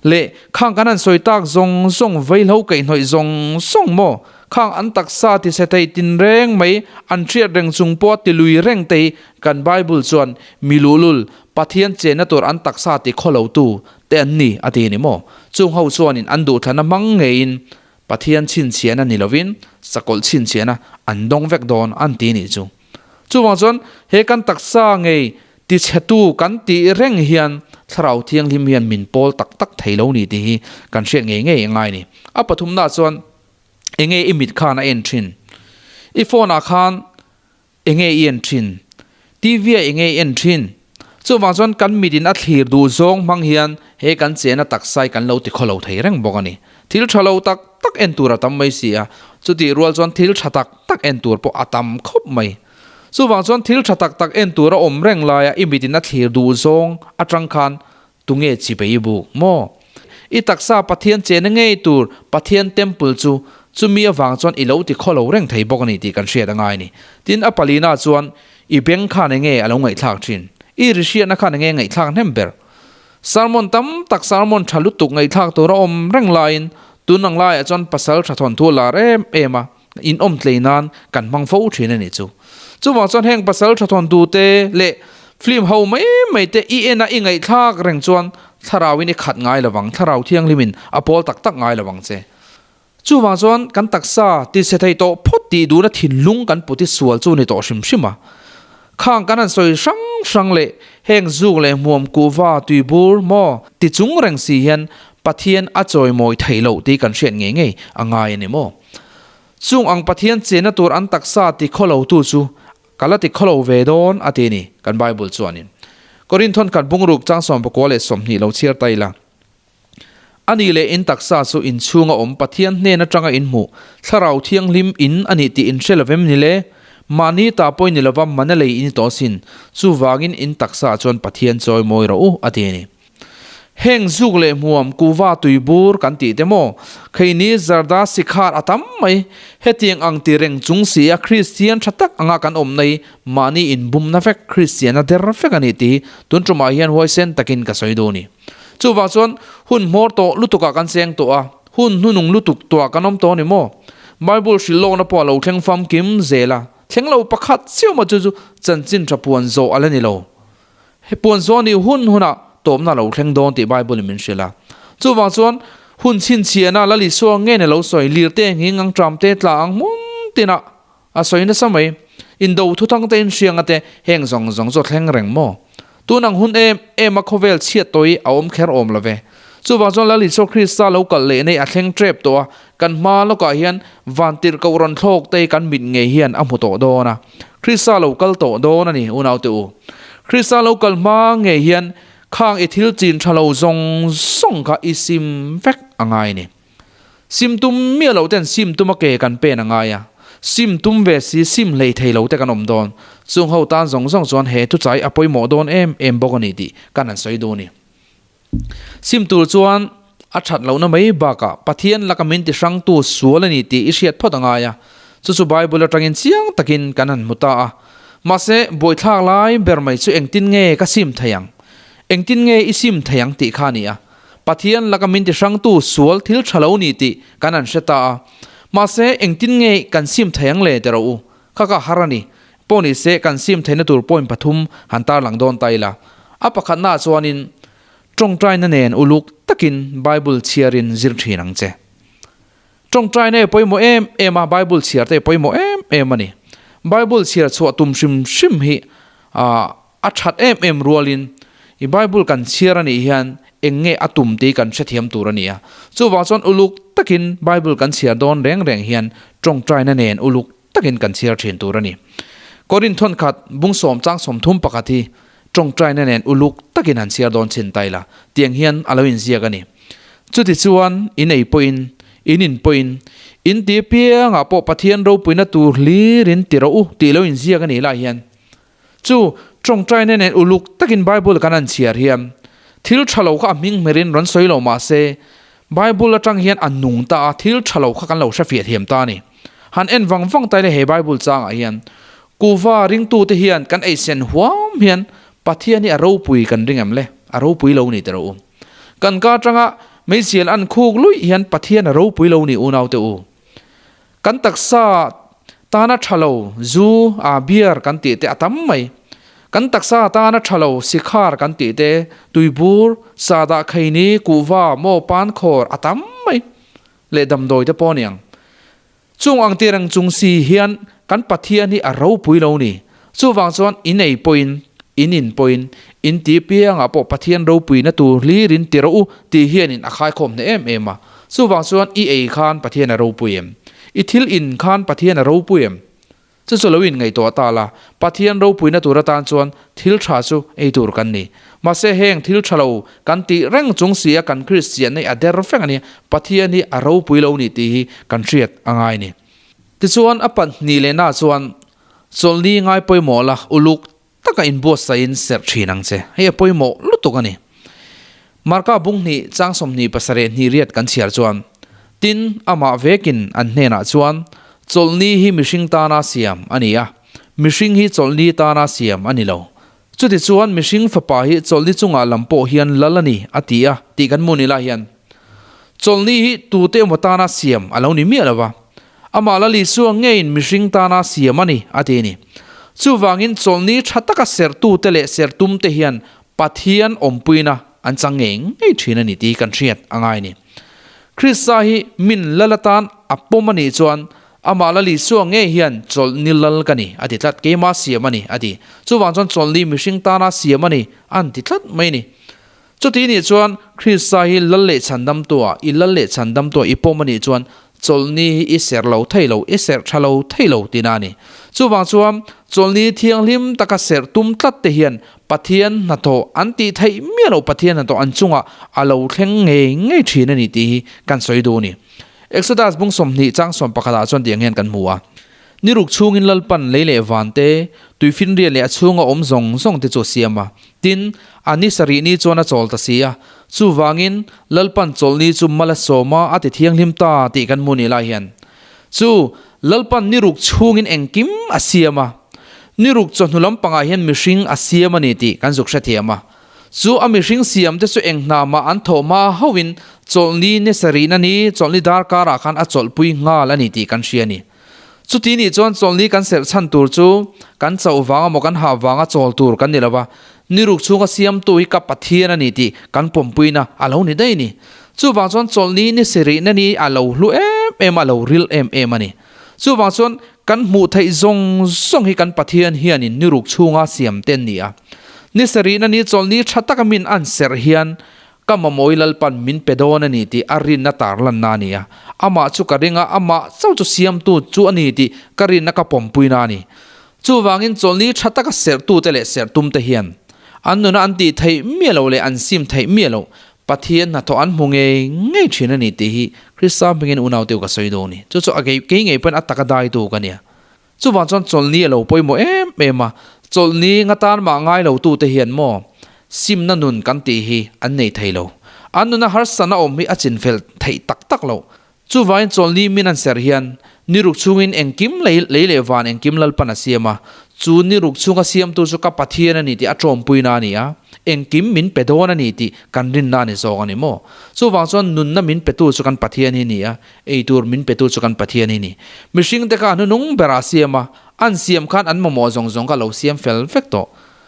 [SPEAKER 1] Leh khang kan han sawi tak zawng zawng vaihlo kaihhnawih zawng zawng maw? Khang an taksa ti chhe thei tinreng mai an hriat reng chung pawha ti lui reng te hi kan Bible chuan mi luhlul Pathian chenna tur an taksa ti khawlo tu te an ni a ti ni maw? Chung ho chuanin an duhthlanna hmang ngeiin Pathian chhinchhiahna ni lovin sakawlh chhinchhiahna an dawng vek dawn an ti nih chu. Chuvang chuan he kan taksa ngei tichhetu kan tih reng hian Thlarau Thianghlim hian min pawl tak tak thei lo ni tih hi kan hriat ngei ngei a ngai ni. A pathumna chuan enge i mit khan a en thin? I phone ah khan Enge i en thin? TV ah enge i en thin? Chuvang chuan kan mit in a thlir duh zawng hmang hian he kan chena taksa hi kan lo ti khawlo thei reng bawk a ni. Thil tha lo tak tak en tur a tam mai si a, chutih rual chuan thil tha tak tak en tur pawh a tam khawp mai. Chuvang chuan thil tha tak tak en tur a awm reng laia i mit in a thlir duh zawng atang khan Tunge chipei i buk maw? I taksa Pathian chena ngei tur Pathian temple chu chumi avang chuan i lo ti khawlo reng thei bawk a ni tih kan hriat a ngai ni. Tin, a palina chuan i beng khan enge a lo ngaihthlak thin? I ri hriatna khan enge ngaihthlak hnem ber? Sermon tam tak sermon tha lutuk ngaihthlak tur a awm reng laiin tun ang laiah chuan pasal tha thawnthu a lar em em a, in awm tlei nan kan hmang fo thin a nih chu. Chuvang chuan heng pasal tha thawnthu te leh film ho mai mai te i en a i ngaihthlak reng chuan thlarau in i khat ngai lo vang, thlarau thianghlim in a pawl tak tak ngai lo vang che. Chuvang chuan kan taksa ti chhe thei tawh phawt tih duhna thinlung kan put i sual chu ni tawh hrim hrim a. Khang kan han sawi hrang hrang leh heng zuk leh hmuam kuhva tuibur maw ti chung reng si hian Pathian a chawimawi theih loh tih kan hriat ngei ngei a ngai a ni maw? Chung ang Pathian chenna tur an taksa ti khawlo tu chu ka la ti khawlo ve dawn a ti a ni, kan Bible chuanin. Korinthon khat bungruk chang 29 lo chhiar ta ila. A nih leh in taksa chu in chhunga awm Pathian hnen atanga in hmuh Thlarau Thianghlim in a nih tih in hre lovem ni le? Mahni ta pawhin ni lova mana lei in i tawh sin, chuvangin in taksa chuan Pathian chawi mawi rawh u a ti a ni. Heng zuk leh hmuam kuva tuibur kan tih te maw? Kheini zarda sikhar a tam mai. Hetiang ang ti reng chung si a Kristian tha tak anga kan awmna hi mahni inbumna vek Kristiana der vek a ni tih hi tun tumah hian huaisen takin ka sawi duh a ni. Chuvang chuan hun hmawr tawh lutukah kan cheng tawh a, hun hnunung lutuk tuah kan awm tawh a ni maw? Bible hrilh lawkna pawh a lo thleng famkim zel a, thleng lo pakhat chiah maw chu chu chanchin tha puan zawh a la ni lo. He puan zawh nih hun hunah tawpna a lo thleng dawn tih Bible in min hrilh a. Chuvang chuan hun chhinchhiahna Lal Isua nge ni lo sawi lir te nghing ang tram te tla ang hmun tinah a sawi nasa mai. Indo thuthang te inhrianga te heng zawng zawng chu a thleng reng maw? Tun ang hun em em a khawvel chhiat tawh hi a awm kher awm lo ve. Chuvang chuan Lal Isua Krista lo kalh leh nei a thleng tep tawh a, kan hma lawkah hian vantirhkoh rawn thlawk te hi kan mit ngei hian a hmu tawh dawn a. Krista lo kal tawh dawn a ni unaute u. Krista lo kal hma ngei hian khang i thil chin tha lo zawng zawng kha i sim vek a ngai a ni. Sim tum miah loh ten sim tuma ke kan pen a ngai a, sim tum ve si sim hlei thei lo te kan awm dawn. Chung ho tan zawng zawng chuan he thuchai a pawimawh dawn em em bawk a ni tih kan han sawi duh a ni. Sim tur chuan a that lohna mai bakah Pathian laka min ti hrangtu sual a ni tih i hriat phawt a ngai a, chu chu Bible atangin chiang takin kan han hmu ta a. Mahse, buaithlak lai ber mai chu engtin nge ka sim thei ang? Engtin nge i sim thei ang tih kha a ni a. Pathian laka min ti hrangtu sual thil tha lo ni tih kan han hre ta a. Mahse, engtin nge kan sim thei ang le ti rawh u? Kha ka har a ni. Pawh ni se kan sim theihna tur point pathum han tarlang dawn ta ila. A pakhatnaah chuanin tawngtaina nen uluk takin Bible chhiarin zir thin ang che. Tawngtaina e pawimawh em em a, Bible chhiar te e pawimawh em em a ni. Bible chhiar chhuah tum hrim hrim hi a that em em rualin i Bible kan chhiar a nih hian eng nge a tum tih kan hrethiam tur a ni a. Chuvang chuan uluk takin Bible kan chhiar dawn reng reng hian tawngtaina nen uluk takin kan chhiar thin tur a ni. Korinth thawnkhat bung sawm chang 31 hi tawngtaina nen uluk takin han chhiar dawn chhin ta ila tiang hian a lo inziak a ni. Chutichuan in ei pawhin, in in pawhin, in ti apiangah pawh Pathian ropuina tur hlir in ti rawh u tih lo inziak a nih lai hian chu tawngtaina nen uluk takin Bible kan han chhiar hian thil tha lo kha a hming hmerin rawn sawi lo mah se Bible atang hian a nung ta a, thil tha lo kha kan lo hrefiah thiam ta a ni. Han en vang vang ta ila he Bible changah hian kuva ringtute hian kan eisen huam hian Pathian hi a ropui kan ring em le? A ropui lo ni teh rawh u. Kan ka atanga meizial an khuk luih hian Pathian a ropui lo ni unaute u. Kan taksa tana tha lo zu, a beer kan tih te a tam mai. Kan taksa tana tha lo sikhar kan tih te, tuibur, sahdah kheini, kuhva, maw, pankhawr a tam mai leh damdawi te pawh a ni ang. Chung ang tir ang chung si hian kan Pathian hi a ropui lo ni. Chuvang chuan in ei pawhin, in in pawhin, in ti piangah pawh Pathian ropuina tur hlirin ti rawh u tih hianin a khaikhawm hneh em em a. Chuvang chuan i ei khan Pathian a ropui em? I thil in khan Pathian a ropui em? Chu chu lo in ngaihtuah ta la, Pathian ropuina tur atan chuan thil tha chu ei tur kan ni. Mahse heng thil tha lo kan tih reng chung si a kan Kristian hi a der vek a ni, Pathian hi a ropui lo ni tih hi kan hriat a ngai ni. Tichuan a pahnih leh na chuan chawlhni ngai pawimawh la uluk taka inbuatsaihin serh thin ang che. Hei a pawimawh lutuk a ni. Marka bung hnih chang 27 hnih riat kan chhiar chuan, Tin, amah vekin an hnenah chuan, Chawlhni hi mihring tana siam a ni a, mihring hi chawlhni tana siam a ni lo. Chutichuan mihring fapa hi chawlhni chungah lam pawh hian lal a ni, a ti a, tih kan hmu ni lai hian. Chawlhni hi tute emaw tana siam a lo ni miah lo va. Amah Lal Isua ngeiin mihring tana siam a ni, a ti a ni. Chuvangin chawlhni tha taka serhtute leh serhtumte hian Pathian awmpuina an chang ngei ngei thin a ni tih kan hriat a ngai a ni. Krista hi min lal atan a pawm a nih chuan amah Lal Isua ngei hian chawlhni lal ka ni, a ti tlat. Keimah siam a ni, a ti. Chuvang chuan chawlhni mihring tana siam a ni, an ti tlat mai a ni. Chuti nih chuan Krista hi lal leh chhandamtua, i lal leh chhandamtua i pawm a nih chuan chawlhni hi i serh lo thei lo, i serh tha lo thei lo tihna a ni. Chuvang chuan chawlhni thianghlim taka serh tum tlat te hian Pathian hnathawh an tih theih miah loh Pathian hnathawh an chungah a lo thleng ngei ngei thin a ni tih hi kan sawi duh a ni. Exodus bung 20 chang 11 ah chuan tiang hian kan hmu a. Ni ruk chhungin Lalpan lei leh van te, tuifinriat leh a chhunga awm zawng zawng te chu a siam a. Tin, a ni sarih ni chuan a chawl ta si a. Chuvangin, Lalpan chawlhni chu mal a sawm a, a ti thianghlim ta tih kan hmu nih lai hian. Chu, Lalpan ni ruk chhungin engkim a siam a. Ni ruk chawhnu lampangah hian mihring a siam a ni tih kan zuk hrethiam a. Chu a mihring siam te chu eng hna mah an thawh hma hauhin chawlhni ni sarihna ni, chawlhni darkarah khan a chawlhpui nghal a ni tih kan hria a ni. Chuti nih chuan chawlhni kan serh chhan tur chu kan chauh vanga maw kan hah vanga chawl tur kan ni lo va, ni ruk chhunga siamtu hi ka Pathian a ni tih kan pawmpuina a lo ni daih a ni. Chuvang chuan chawlhni ni sirihna ni a lo hlu em em a, a lo ril em em a ni. Chuvang chuan kan hmuh theih zawng zawng hi kan Pathian hianin ni ruk chhunga siam te an ni a. Ni sarihna ni chawlhni tha taka min an serh hian Ka mamawi Lalpan min pe dawn a ni tih a rinna tarlanna a ni a. Amah chu ka ring a, amah chauh chu siamtu chu a ni tih ka rinna ka pawmpuina a ni. Chuvangin chawlhni tha taka serhtute leh serhtumte hian an nuna an tih theih miah loh leh an sim theih miah loh Pathian hnathawh an hmu ngei ngei thin a ni tih hi Krista hmingin unaute u ka sawi dawn a ni. Chu chu a kei ngei pawn a taka daitu ka nia. Chuvang chuan chawlhni a lo pawimawh em em a, chawlhni nga tan mah ngai lo tute hian maw simna nun kan tih hi an nei thei lo. An nuna harsatna awm hi a chinfel theih tak tak loh. Chuvangin chawlhni min an serh hian ni ruk chhungin engkim lei lei leh van engkim Lalpan a siam a, chu ni ruk chhunga siamtu chu ka Pathian a ni tih a tawmpuina a ni a, engkim min pe dawn a ni tih kan rinna a ni zawk a ni maw. Chuvang chuan nunna min petu chu kan Pathian hi a ni a, Ei tur min petu chu kan Pathian hi ni. Mihring te kha a hnunung berah a siam a, an siam khan an mamawh zawng zawng kha lo siam fel vek tawh.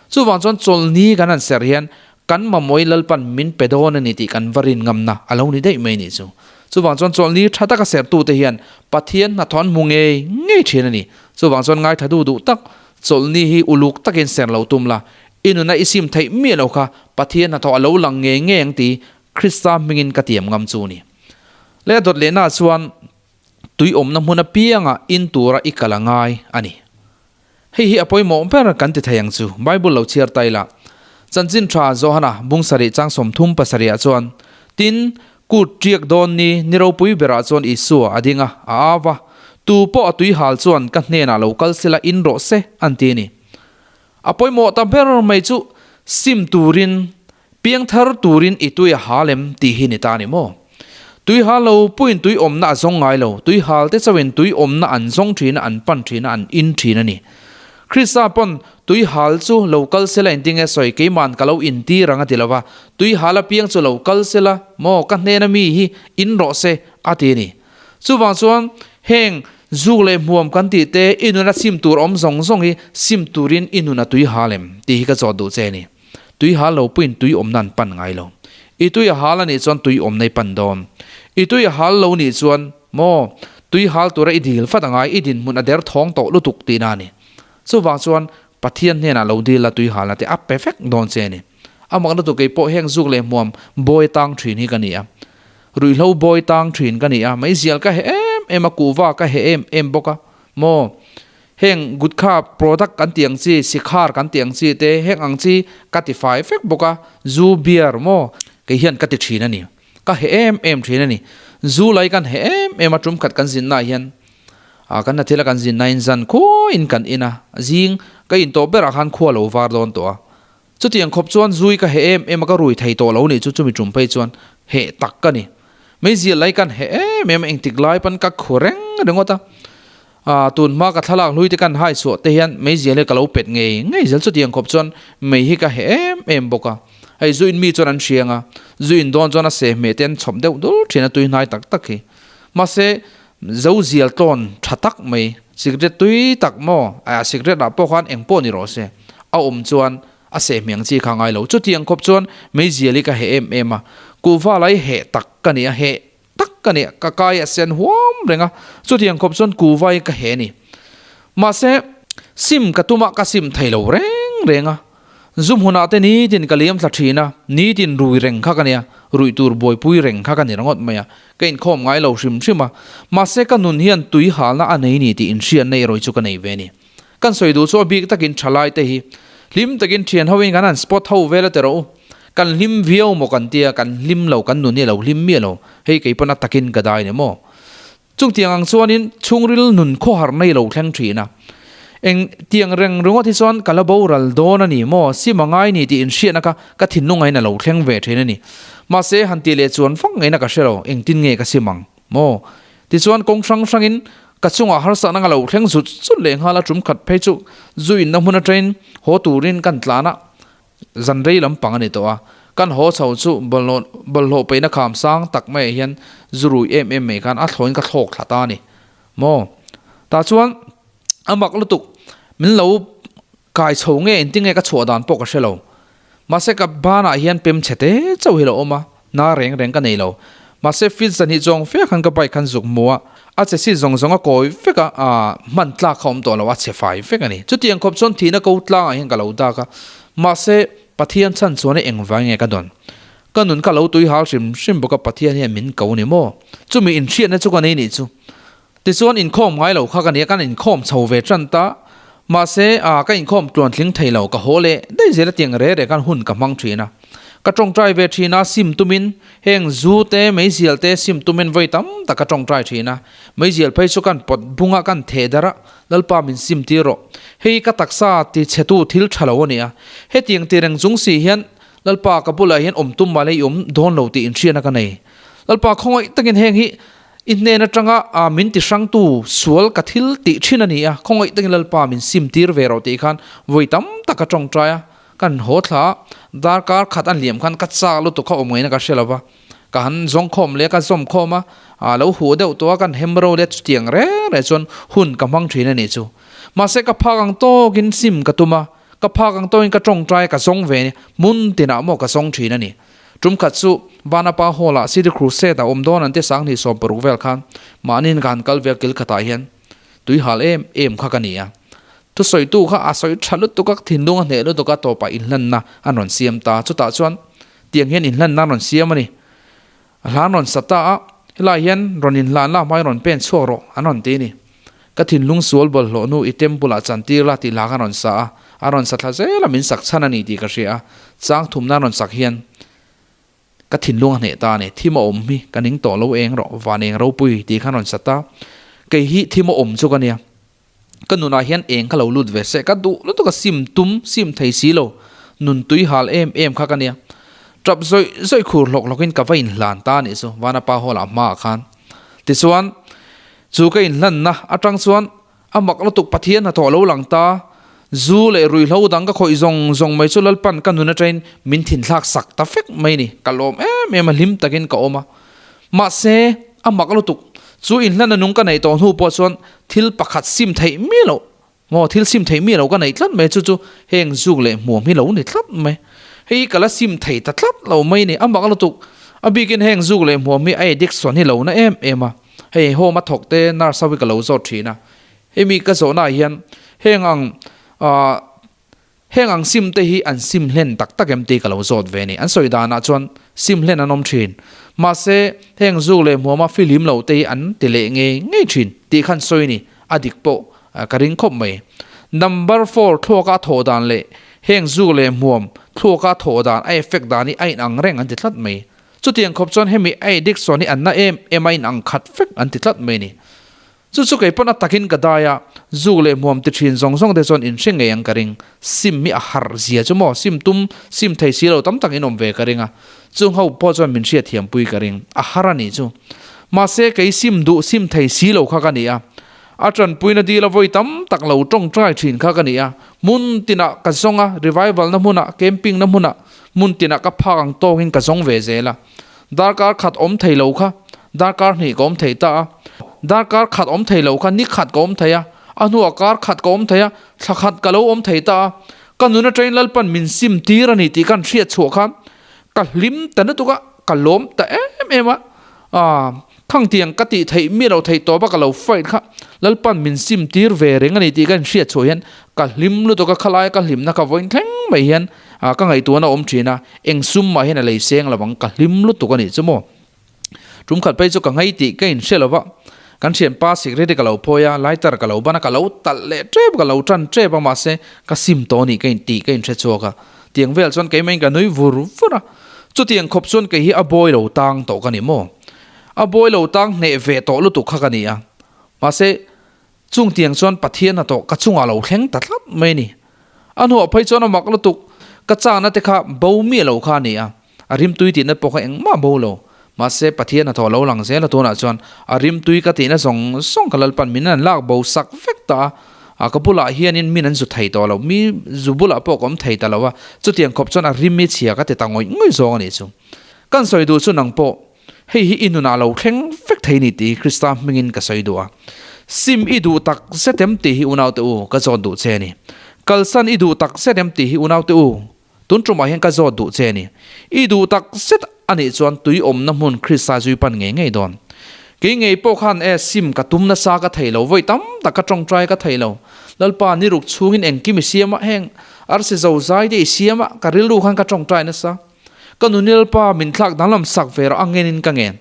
[SPEAKER 1] Chuvang chuan chawlhni kan han serh hian kan mamawih Lalpan min pe dawn a ni tih kan va rin ngamna a lo ni daih mai nih chu. Chuvang chuan chawlhni tha taka serhtute hian Pathian hnathawh an hmu ngei ngei thin a ni. Chuvang chuan ngaithla duh duh tak chawlhni hi uluk takin ser lo tum la, i nuna i sim theih miah lo kha Pathian hnathawh a lo lang ngei ngei ang ti Krista hmingin ka tiam ngam chu ni. Leh a dawt lehnaah chuan tui awmna hmun apiangah in tura i kal a ngai a ni. Hei hi a pawimawh ber kan ti thei ang chu. Bible lo chhiar ta ila. Chanchin tha Johana bung sarih chang 37 ah chuan, Tin, kut tiak dawn ni ni ropui berah chuan Isua a ding a, a au va, Tu pawh a tui hal chuan ka hnenah lo kal sela in rawh se, an ti a ni. A pawimawh ta ber mai chu sim turin, piangthar turin i tui a hal em tih hi ni ta a ni maw? Tui hal lo puiin tui awmna a zawng ngai lo, tui hal te chauhin tui awmna an zawng thin a, an pan thin a, an in thin a ni. Krista pawn tui hal chu lo kal sela engtinge sawi keima'n ka lo intir ang a ti lo va, tui hal apiang chu lo kal sela maw ka hnena mi hi in rawh se a ti a ni. Chuvang chuan heng zuk leh hmuam kan tih te i nuna sim tur awm zawng zawng hi sim turin i nuna tui hal em tih hi ka zawt duh che a ni. Tui hal lo puiin tui awmna an pan ngai lo. I tui a hal a nih chuan tui awmna i pan dawn. I tui a hal lo nih chuan maw tui hal tura i dil fat angai i dinhmun a der thawng tawh lutuk tihna a ni. Chuvang chuan Pathian hnenah lo dil la tui halna te a pe vek dawn che a ni. A mak lutuk kei pawh heng zuk leh hmuam bawi tang thin hi ka ni a. Ruihhlo bawi tang thin ka ni a, meizial ka heh em em a, kuhva ka heh em em bawk a. Maw? Heng gutkha product kan tih ang chi, sikhar kan tih ang chi te heng ang chi ka ti fai vek bawk a, zu beer maw? Kei hian ka ti thin a ni. Ka heh em em thin a ni. Zu lai kan heh em em a, tum khat kan zinna ah hian ah kan hnathil a kan zinna in zan khuain kan in a, zing ka in tawh berah khan khua lo var dawn tawh a. Chutiang khawp chuan zui ka heh em em a, ka rui thei tawh lo nih chu chumi tum phei chuan heh tak ka ni. Meizial lai kan heh em em a, engtik lai pawn ka khu reng ringawt a. Ah, tun hma ka thlalak hlui te kan hai chhuah te hian meizial hi ka lo pet ngei ngei zel chutiang khawp chuan mei hi ka heh em em bawk a. Hei zu in mi chuan an hriang a, zu in dawn chuan a seh hmeh te an chhawp deuh dul thin a tui hnai tak tak hi. Mahse, zo zial tlawn tha tak mai, cigarette tui tak maw, ah cigarette ah pawh khan eng pawh ni rawh se, a awm chuan a seh hmeh ang chi kha ngai lo. Chutiang khawp chuan meizial hi ka heh em em a, kuhva lai heh tak ka ni a, heh tak ka ni, ka kai a sen huam reng a, chutiang khawp chuan kuhva hi ka heh a ni. Mahse, sim ka tum a, ka sim thei lo reng reng a. Zu hmunah te nitin ka liam thla thin a, nitin rui reng kha ka nia, ruih tur buaipui reng kha ka ni ringawt mai a, ka inkhawm ngai lo hrim hrim a. Mahse ka nun hian tui halna a nei ni tih inhriatna erawh chu ka nei ve a ni. Kan sawi duh chu a bik takin thalai te hi hlim takin thian hoin kan han spot ho vel a ti rawh u. Kan hlim viau maw kan tia, kan hlim lo, kan nun hi a lo hlim miah lo. Hei kei pawn a takin ka dai ni maw. Chungtiang ang chuanin chhungril nun khawhar nei lo thleng thin a. Eng tiang reng ringawt hi chuan ka la boral dawn a ni maw, sim a ngai ni tih inhriatna kha ka thinlung ain a lo thleng ve thin a ni. Mahse, han tih leh chuan vak ngaihna ka hre lo, engtin nge ka sim ang maw? Tichuan kawng hrang hrangin ka chungah harsatna ka lo thleng zut zut leh nghal a, tum khat phei chu zu inna hmun atangin haw turin kan tlan a, Zan rei lampang a ni tawh a, kan haw chho chu bawlhhlawh bawlhhlawh peihna kham sang tak maiah hian zu rui em em mai khan a thlawhin ka thlawk thla ta a ni maw. Tah chuan a mak lutuk min lo kai chho nge engtin nge ka chhuah dan pawh ka hre lo. Mahse ka banah hian pem chhe te chauh hi lo awm a, na reng reng ka nei lo. Mahse fit zan hi chuang fe khan ka bike khan zuk hmu a, a che si zawng zawng a kawi vek a, aah hman tlak kha awm tawh lo, a chhe fai vek a ni. Chutiang khawp chuan thihna ko tlangah hian ka lo dak a, mahse Pathian chhan chuan i engvai nge ka dawn? Ka nun ka lo tui hal hrim hrim bawk a, Pathian hian min ko ni maw? Chumi inhriatna chu ka nei nih chu. Tichuan inkhawm ngai lo kha ka ni a, kan inkhawm chho ve tan ta, mahse aah ka inkhawm tluan tling thei lo, ka haw leh daih zel a tiang re re khan hun ka hmang thin a. Ka tawngtai ve thin a, sim tumin heng zu te, meizial te sim tumin vawi tam tak ka tawngtai thin a, meizial phei chu kan pawt bung a, kan theh darh a, Lalpa min sim tir rawh, hei ka taksa ti chhetu thil tha lo a ni a, hetiang ti reng chung si hian Lalpa ka bulah hian awm tum mah le i awm dawn lo tih inhriatna ka nei. Lalpa khawngaih takin heng hi I hnen atanga min ti hrangtu sual ka thil tih thin a ni a, khawngaih takin Lalpa min sim tir ve rawh tih khan vawi tam tak ka tawngtai a, kan haw thla a, darkar khat an liam khan ka chak lutuk kha awm ngaihna ka hre lo va, ka han zawng khawm leh a, ka zawm khawm a, a lo huh deuh tawh a, kan hem ro leh chutiang reng reng chuan hun ka hmang thin a nih chu. Mahse ka phak ang tawkin sim ka tum a, ka phak ang tawkin ka tawngtai a, ka zawng ve a ni, hmun tinah maw ka zawng thin a ni. Tum khat chu Vanapa Hall ah City Crusade a awm dawn an ti 2060 vel khan mahniin ka han kal vel kil khatah hian tui hal em em kha ka ni a. Thusawitu kha a sawi tha lutuk a, thinlung a hneh lutuk a, tawpah inhlanna an rawn siam ta. Chutah chuan tiang hian inhlanna an rawn siam a ni. A hla an rawn sa ta a, helaiah hian rawn inhlan la hmai rawn pen chhuak rawh an rawn ti a ni. Ka thinlung sual bawlhhlawh hnu i temple ah chantir la tih hla kha an rawn sa a, a rawn sa thla zel a min sak chhan a ni tih ka hria a, chang thumna an rawn sak hian ka thinlung a hneh ta a ni. Thim a awm hi ka ning tawh lo eng rawh, van eng ropui tih kha an rawn sa ta. Kei hi thim a awm chu ka nia. Ka nunah hian eng kha lo lut ve se, ka duh lutuk a sim tum, sim thei si lo, nun tui hal em em kha ka nia. Tap zawih zawih khur hlawk hlawkin ka va inhlan ta a nih chu, Vanapa Hall ah hmaah khan. Tichuan, chu ka inhlanna atang chuan a mak lutuk Pathian hnathawh lo lang ta, zu leh ruihhlo dang ka khawih zawng zawng mai chu Lalpan ka nun atangin min thinthlak sak ta fek mai ni, ka lawm em em a, hlim takin ka awm a. Mahse, a mak lutuk. Chu inhlan a nung ka neih tawh hnu pawh chuan thil pakhat sim theih miah loh maw, thil sim theih miah loh ka neih tlat mai chu chu heng zuk leh hmuam hi lo ni tlat mai. Hei hi ka la sim thei ta tlat lo mai ni, a mak lutuk. A bikin heng zuk leh hmuam hi a addiction hi lo na em em a. Hei home a thawk te nurse ho hi ka lo zawt thin a. Hemi ka zawhna ah hian heng ang ah Heng ang sim te hi an sim hlen tak tak em tih ka lo zawt ve a ni. An sawi danah chuan sim hlen an awm thin. Mahse, heng zuk leh hmuama fihlim lo te hi an ti leh ngei ngei thin tih khan sawi a ni. A dik pawh ka ring khawp mai. Number four thluaka a thawh dan leh heng zuk leh hmuam thluaka a thawh dan a effect dan hi a inang reng an ti tlat mai. Chutiang khawp chuan hemi a addiction hi an na em em a inang khat vek an ti tlat mai a ni. Chu chu kei pawn a takin ka dai a, zuk leh hmuam ti thin zawng zawng te chuan in hre ngei ang ka ring. Sim hi a harh zia chu maw, sim tum, sim thei si lo tam tak in awm ve ka ring a, chung ho pawh chuan min hriat thiam pui ka ring. A har a nih chu. Mahse kei sim duh, sim thei si lo kha ka ni a. A tanpuina dil a vawi tam tak lo tawngtai thin kha ka ni a. Hmun tinah ka zawng a, revival na hmunah, camping na hmunah, hmun tinah ka phak ang tawngin ka zawng ve zel a. Darkar khat awm thei lo kha darkar hnih ka awm thei ta a, darkar khat awm thei lo kha ni khat ka awm thei a, a hnuah kar khat ka awm thei a, thla khat ka lo awm thei ta a, ka nun atangin Lalpan min sim tir a ni tih kan hriat chhuah khan ka hlim ta lutuk a, ka lawm ta em em a, aah khangtiang ka tih theih miah lo theih tawp a ka lo fight kha Lalpan min sim tir ve reng a ni tih ka inhriat chhuah hian ka hlim lutuk a, khalai ka hlimna ka vawiin thleng mai hian Ah, ka ngaihtuahna a awm thin a, eng sum mah hian a lei seng lo ang, ka hlim lutuk a nih chu maw. Tum khat phei chu ka ngaih tih ka inhre lo va, kan thianpa sikret hi ka lo phawi a, lighter ka lo ban a, ka lo talh leh tep, ka lo tan tep a, mahse ka sim tawh a nih ka intih ka inhre chhuak a, tiang vel chuan keimah in ka nui vur vur a, chutiang khawp chuan kei hi a bawi lo tang tawh ka ni maw. A bawi lo tang hneh ve tawh lutuk kha ka ni a, mahse Chung tiang chuan Pathian hnathawh ka chungah lo thleng ta tlat mai a ni. A hnuah phei chuan a mak lutuk, ka chakna te kha bo miah lo kha a ni a, a rimtui tihna pawh kha engmah bo lo. Mahse Pathian hnathawh lo lang zel a tunah chuan a rimtui ka tihna zawng zawng ka Lalpan min an lak bo sak vek ta a, ka bulah hianin min an zu thei tawh lo, mi zu bulah pawh ka awm thei ta lo a, chutiang khawp chuan a rim i chhia ka ti ta ngawih ngawih zawng a nih chu. Kan sawi duh chu nang pawh Hei hi i nunah lo thleng vek thei ni tih Krista hmingin ka sawi duh a. Sim i duh tak zet em tih hi unaute u ka zawt duh che a ni. Kalsan i duh tak zet em tih hi unaute u tun tumah hian ka zawt duh che a ni. I duh tak zet a nih chuan tui awmna hmun Krista zui pan ngei ngei dawn. Kei ngei pawh khan e sim ka tum nasa ka thei lo, vawi tam tak ka tawngtai ka thei lo. Lalpa ni ruk chhungin engkim i siam a, heng arsi zozai te i siam a, ka rilru khan ka tawngtai nasa. Ka nunilpa min thlak danglam sak ve rawh a ngenin ka ngen.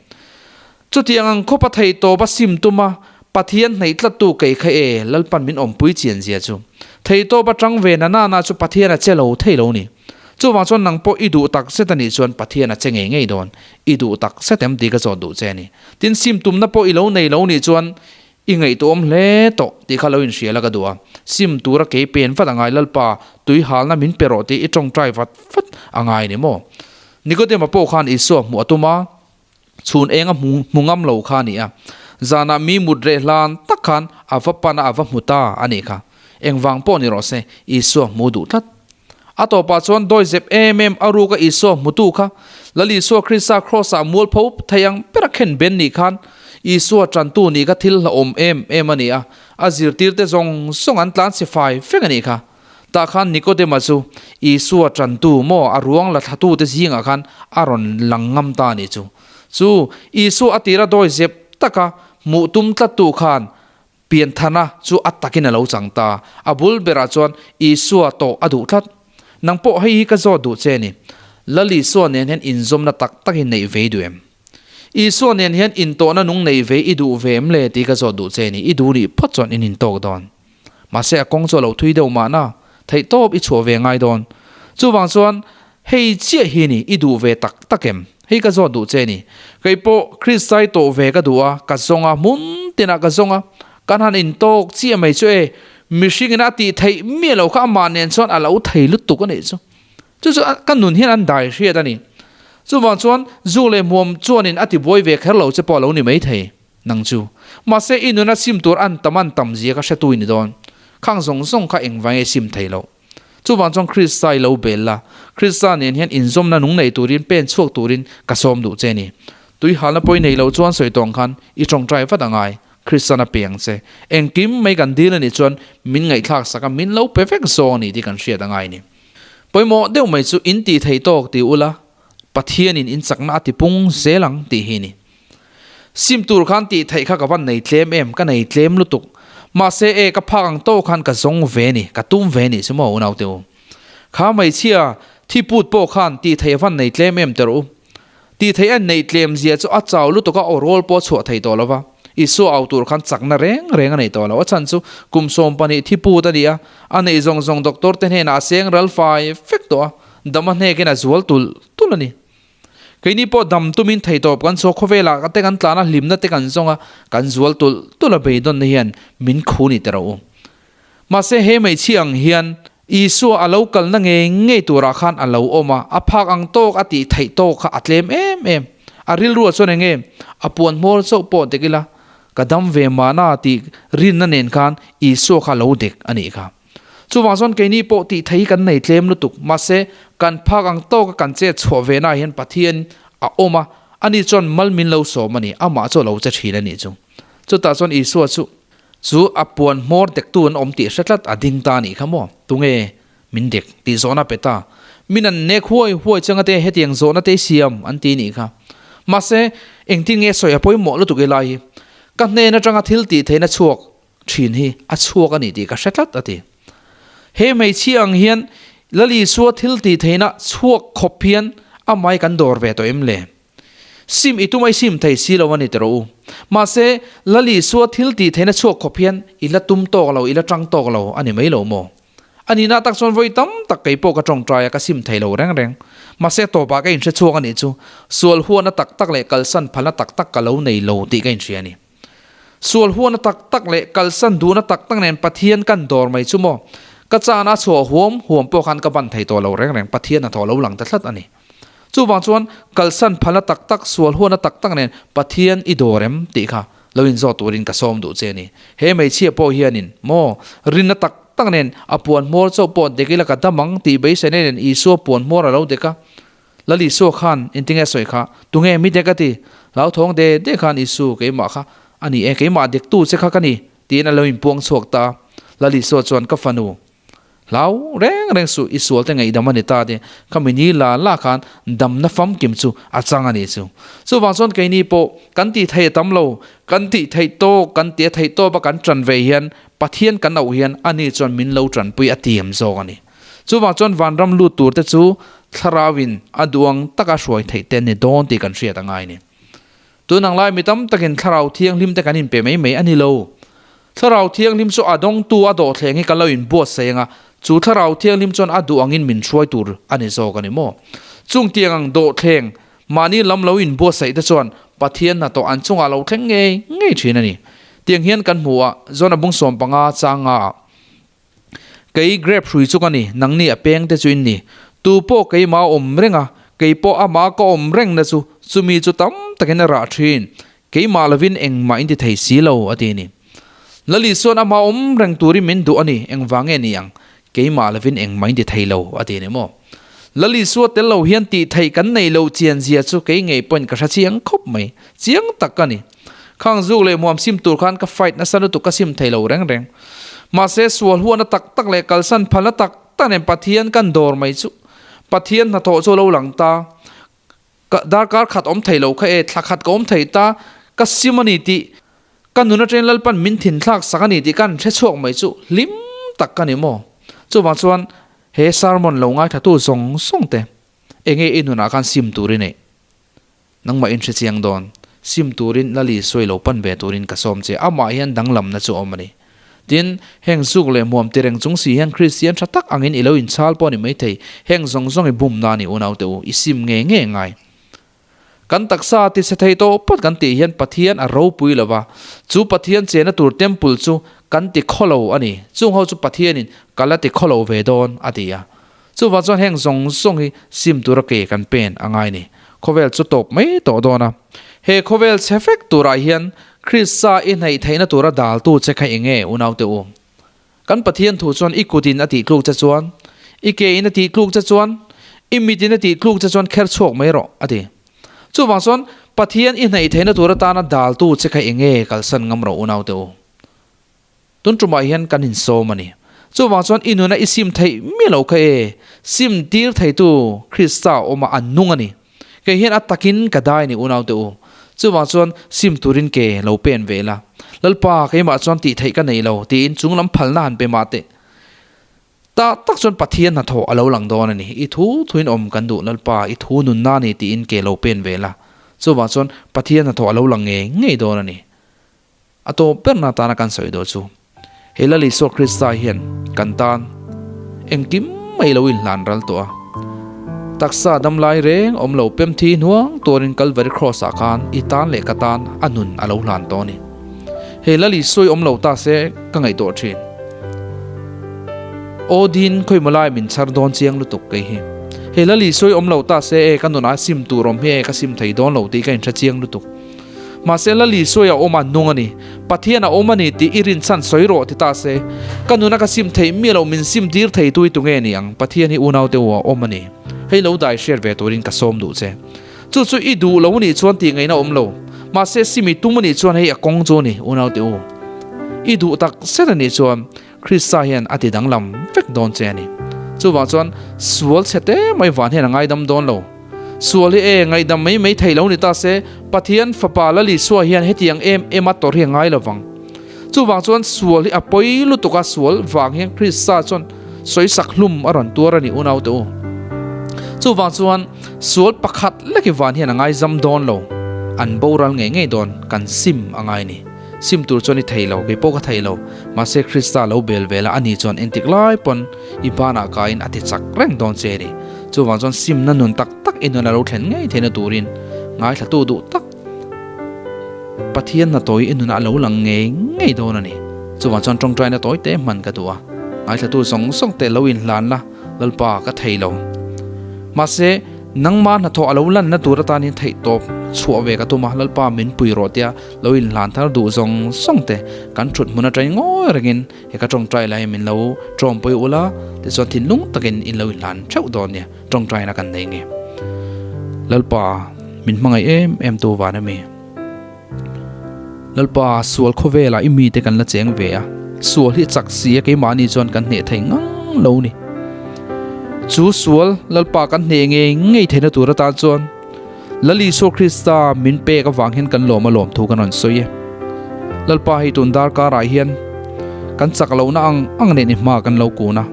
[SPEAKER 1] Chutiang ang khawpa thei tawp a sim tum a, Pathian hnaih tlattu kei kha e, Lalpan min awmpui chian zia chu. Thei tawp atang ve na nana chu Pathian a che lo thei lo ni. Chuvang chuan nang pawh i duh tak zet a nih chuan Pathian a che ngei ngei dawn. I duh tak zet em tih ka zawt duh che a ni. Tin, sim tumna pawh i lo nei lo nih chuan I ngaihtuahawm hle tawh tih kha lo inhria la ka duh a, sim tura kei pen vat a ngai Lalpa, tui halna min pe rawh tih i tawngtai vat vat a ngai ni maw? Nikodema pawh khan Isua hmuh a tum a, chhun enga hmu hmu ngam lo kha a ni a, zanah mi mut reh hlan tak khan a va pan a a va hmu ta a nih kha. Engvang pawh ni rawh se, Isua hmu duh tlat. A tawpah chuan dawi zep em em a ruka Isua hmutu kha Lal Isua Krista Kraws-ah mualpho thei ang bera khen ben nih khan Isua tantu nih kha thil hlauhawm em em a ni a, a zirtirte zawng zawng an tlan che fai vek a nih kha. Tah khan Nikodema chu Isua tantu maw a ruang la thlatute zingah khan a rawn lang ngam ta a nih chu. Chu Isua a tira dawi zep taka hmuh tum tlattu khan Pianthana chu a takin a lo chang ta. A bul berah chuan Isua tawh a duh tlat. Nang pawh hei hi ka zawt duh che ni. Lal Isua nen hian inzawmna tak tak i neih ve i duh em? Isua nen hian intawhna nung nei ve i duh ve em le tih ka zawt duh che ni. I duh nih phawt chuan in intawk dawn. Mahse a kawng chu a lo thui deuh mahna, theihtawp i chhuah ve ngai dawn. Chuvang chuan hei chiah hi ni i duh ve tak tak em? Hei ka zawt duh che ni. Kei pawh Kristai tawh ve ka duh a, ka zawng a, hmun tinah ka zawng a. Kan han intawk chiah mai chu e, mihring ina a tih theih miah lo kha amah nen chuan a lo thei lutuk a nih chu. Chu chu ka nun hian an dai hriat a ni. Chuvang chuan zu leh hmuam chuanin a tibuai ve kher lo che pawh a lo ni maithei. Nang chu. Mahse i nuna sim tur an tam an tam zia ka hretu i ni dawn. Khang zawng zawng kha engvang nge sim thei loh. Chuvang chuan Krista i lo bel la, Krista nen hian inzawmna nung nei turin pen chhuak turin ka sawm duh che ni. Tui halna pawh i nei loh chuan sawi tawng khan i tawngtai vat a ngai. Kristan a piang che. Engkim mai kan dil a nih chuan min ngaihthlak sak a, min lo pe vek zawng a ni tih kan hriat a ngai ni. Pawimawh deuh mai chu in tih theih tawk ti ula, Pathianin in chakna a tipung zel ang tih hi ni. Sim tur khan tih theih kha ka van nei tlem em, ka nei tlem lutuk. Mahse e, ka phak ang tawk khan ka zawng ve ni, ka tum ve ni chu maw unaute u. Kha hmeichhia thi put pawh khan tih theih a van nei tlem em tawrh u. Tih theih a neih tlem zia chu a chau lutuk a, aw rawl pawh a chhuah thei tawh lo va. Isua au tur khan chakna reng reng a nei tawh lo. A chhan chu kum 12 thi put a ni a, a neih zawng zawng doctor te hnenah a seng ral fai fek tawh a, dam a hnekin a zual tulh tulh a ni. Keini pawh dam tumin theitawp kan chhuak khawvelah te kan tlan a, hlimna te kan zawng a, kan zual tulh tulh a beidawnna hian min khu ni teh rawh u. Mahse he hmeichhia ang hian Isua a lo kalna ngei ngei turah khan a lo awm a, a phak ang tawk a tih theih tawk kha a tlem em em. A rilruah chuan eng nge a puan hmawr chauh pawh dek ila ka dam ve mahna tih rinna nen khan Isua kha a lo dek a nih kha. Chuvang chuan keini pawh tih theih hi kan nei tlem lutuk. Mahse, kan phak ang tawka kan chet chhuah ve naah hian Pathian a awm a, ani chuan mal min lo sawm a ni, amah chu a lo che thin a nih chu. Chutah chuan Isua chu chu a puan hmawr dektu an awm tih hre tlat a ding ta a nih kha maw? Tunge min dek tih zawhna pe ta. Min an nek huai huai changa te hetiang zawhna te i siam an ti nih kha. Mahse, engtin nge sawi a pawimawh lutuk i lai hi? Ka hnen atanga thil tih theihna chhuak thin hi a chhuak a ni tih ka hre tlat a ti. He hmeichhia ang hian Lal Isua thil tih theihna chhuak khawp hian amai kan dawr ve tawh em le? Sim i tum a i sim thei si lo a ni tawh u. Mahse, Lal Isua thil tih theihna chhuak khawp hian i la tum tawk lo, i la tang tawk lo a ni mai lo maw? A nihna tak chuan vawi tam tak kei pawh ka tawngtai a, ka sim thei lo reng reng. Mahse, tawpah ka inhre chhuak a nih chu sual huatna tak tak leh kalsan phalna tak tak ka lo nei lo tih ka inhria a ni. Sual huana tak tak leh kalsan duhna tak tak nen Pathian kan dawr mai chu maw? Ka chana chhuah huam huam pawh khan ka ban thei tawh lo reng reng, Pathian hnathawh lo lang ta tlat a ni. Chuvang chuan kalsan phalna tak tak, sual huana tak tak nen Pathian i dawr em tih kha lo inzawt turin ka sawm duh che a ni. He hmeichhia pawh hianin maw rinna tak tak nen a puan hmawr chauh pawh dek ila ka dam ang tih beiseina nen Isua puan hmawr a lo dek a, Lal Isua khan engtinge a sawi kha? Tunge mi dek a ti? Hlauthawng de de khan Isu keimah kha a ni e, keimah dektu che kha ka ni, tiin a lo inpuang chhuak ta a. Lal Isua chuan ka fanu, hlau reng reng suh, i sualte ngaihdam a ni ta ti kha mi ni la la khan damna famkim chu a chang a ni chu. Chuvang chuan keini pawh kan tih theih a tam lo, kan tih theih tawk, kan tih a theih tawp a kan ṭan ve hian Pathian kan auh hian ani chuan min lo ṭanpui a tiam zawk a ni. Chuvang chuan vanram lut tur te chu thlarauin a duang taka hruai theih te ni dawn tih kan hriat a ngai ni. Tun ang lai mi tam takin thlarau thianghlim te kan inpe mai mai a ni lo. Thlarau thianghlim chu a dawngtu a dawhthleng hi kan lo inbuatsaih ang a, chu thlarau thianghlim chuan a duh angin min hruai tur a ni zawk a ni maw? Chung tiang ang dawhthleng mahni lam lo inbuatsaih te chuan Pathian hnathawh an chungah lo thleng ngei ngei thin a ni. Tiang hian kan hmu a, Jona bung 15 chang nga ah. Kei grape hrui chu ka ni, nangni a peng te chu in ni. Tu pawh keimah a awm reng a, kei pawh amah ka awm reng na chu, chumi chu tam takin a rah thin. Keimah lovin engmah in ti thei si lo, a ti ni. Lali chuan amah awm reng turin min duh a ni, engvang nge ni ang? Keimah lovin engmah in ti thei lo, a ti ni maw? Lali sua tel lo hian tih theih kan nei lo chian zia chu kei ngei pawhin ka hre chiang khawp mai, chiang tak ka ni. Khang zuk leh hmuam sim tur khan ka fight nasa lutuk ka sim thei lo reng reng. Mahse sual huana tak tak leh kalsan phalna tak. tak nen Pathian kan dawr mai chu Pathian hnathawh chu a lo lang ta. Ka darkar khat awm thei lo kha e, thla khat ka awm thei ta, ka sim a ni tih, ka nun atangin Lalpan min thin thlak sak a ni tih kan hre chhuak mai chu hlim tak ka ni maw? Chuvang chuan he sermon lo ngaithla tu zawng zawng te enge i nunah khan sim tur i neih? Nangmah in hre chiang dawn, sim turin Lali sawi lo pan ve turin ka sawm che, amah hian danglamna chu a awm a ni. Tin, heng zuk leh hmuam ti reng chung si hian Kristian tha tak angin i lo inchhal pawh a ni maithei, heng zawng zawng i bum na a ni unaute u, i sim nge nge ngai. Kan taksa ti chhe thei tawh phawt kan tih hian Pathian a ropui lo va, chu Pathian chena tur temple chu kan ti khaw lo a ni, chung ho chu Pathianin ka la ti khaw lo ve dawn a ti a. Chuvang chuan heng zawng zawng hi sim tura ke kan pen a ngai ni. Khawvel chu tawp mai tawh dawn a. He khawvel chhe vek turah hian Krista i hnaih theihna tura daltu che kha eng nge unaute u? Kan Pathian thu chuan i kutin a tih tluk che chuan, i ke in a tih tluk che chuan, i mitin a tih tluk che chuan kher chhuak mai rawh a ti. Chuvang chuan Pathian i hnaih theihna tur atana daltu che kha eng nge kalsan ngam rawh unaute u? Tun tumah hian kan insawm a ni. Chuvang chuan i nuna i sim theih miah lo kha e, sim tir theitu Krista awma an nung a ni. Kei hian a takin ka dai a ni unaute u. Chuvang chuan sim turin ke lo pen ve la. Lalpa keimah chuan tih theih ka nei lo tiin chunglam phalna han pe mah teh. Tah tak chuan Pathian hnathawh a lo lang dawn a ni. I thu thuin awm kan duh Lalpa, i thu nunna a ni tiin ke lo pen ve la. Chuvang chuan Pathian hnathawh a lo lang ngei ngei dawn a ni. A tawp berna atana kan sawi dawn chu, he Lal Isua Krista hian kan tan engkim mai lo inhlan ral tawh a. Taksa dam lai reng awm lo pem thi hnuang tuarin Kalvari Cross ah khan i tan leh ka tan a nun a lo hlan tawh a ni. He Lal Isua hi awm lo ta se ka ngaihtuah thin. Aw din khawimaw lai min chhar dawn chiang lutuk kei hi. He Lal Isua hi awm lo ta se e ka nunah sim tur awm hi e ka sim thei dawn lo tih ka inhre chiang lutuk. Mahse Lal Isua a awm a nung a ni. Pathian a awm a ni tih i rinchhan sawi rawh ti ta se, ka nuna ka sim theih miah loh min sim dir thei tu hi tunge ni ang? Pathian hi unaute u a awm a ni. Hei lo dai hriat ve turin ka sawm duh che. Chu chu i duh lo nih chuan tih ngaihna awm lo. Mahse sim i tum a nih chuan hei a kawng chu a ni unaute u. I duh tak zet a nih chuan Krista hian a ti danglam vek dawn che a ni. Chuvang chuan sual chhe te mai van hian a ngaidam dawn lo. Sual hi e, ngaihdam mai mai thei lo ni ta se, Pathian Fapa Lal Isua hian hetiang em em a tawrh hi a ngai lovang. Chuvang chuan sual hi a pawi lutuk a, sual vang hian Krista chuan sawisak hlum a rawn tuar a ni unaute u. Chuvang chuan sual pakhat lek hi van hian a ngaizam dawn lo, an boral ngei ngei dawn, kan sim a ngai ni. Sim tur chuan i thei lo, kei pawh ka thei lo. Mahse Krista lo bel vel a, ani chuan entik lai pawn i banah kaiin a ti chak reng dawn che a ni. Chuvang chuan simna nun tak tak i nun a lo thlen ngei theihna turin ngaithlatu duh tak Pathian hna tawi i nunah a lo lang ngei ngei dawn a ni. Chuvang chuan tawngtaina tawi te hman ka duh a, ngaithlatu zawng zawng te lo inhlan la, Lalpa ka thei lo. Mahse, nangma hnathawh a lo lanna tur atanin theihtawp chhuah ve ka tum a, Lalpa min pui rawh tia lo inhlan thar duh zawng zawng te kan thut hmun atangin ngawi rengin he ka tawngtai lai min lo tawmpui ula tichuan thinlung takin in lo inhlan theuh dawn nia tawngtaina kan nei nge. Lalpa min hmangaih em em tu van ami. Lalpa sual khawvelah i mite kan la cheng ve a, sual hi chak si a keimahni chuan kan hneh thei ngang lo ni. Chu sual Lalpa kan hneh ngei ngei theihna tur atan chuan Lal Isua Krista min pek avang hian kan lawm a lawm thu kan rawn sawi e. Lalpa hei tun darkarah hian kan chak lohna ang ang nen i hma kan lo kun a.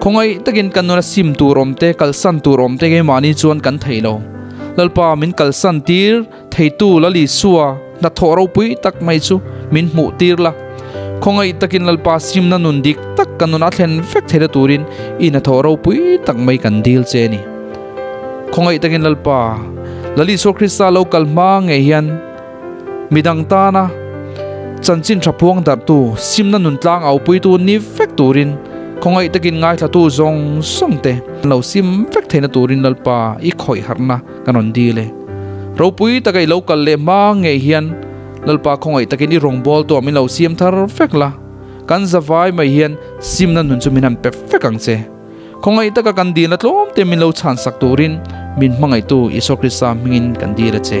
[SPEAKER 1] Khawngaih takin kan nuna sim tur awm te, kalsan tur awm te keimahni chuan kan thei lo. Lalpa min kalsan tir theitu Lal Isua hnathawh ropui tak mai chu min hmuh tir la. Khawngaih takin Lalpa simna nun dik tak kan nunah thlen vek theihna turin i hnathawh ropui tak mai kan dil che a ni. Khawngaih takin Lalpa, Lal Isua Krista lo kal hma ngei hian midang tana chanchin tha phuang darhtu, simna nun tlang aupuitu ni vek turin khawngaih takin ngaithlatu zawng zawng te lo sim vek theihna turin Lalpa i khawih harhna kan rawn dil e. Ropui taka i lo kal leh hma ngei hian Lalpa khawngaih takin i rawngbawltu ah min lo siam thar vek la, kan zavai mai hian simna nun chu min han pe vek ang che. Khawngaih taka kan dilna tlawm te min lo chhansak turin min hmangaihtu Isua Krista hmingin kan dil a che.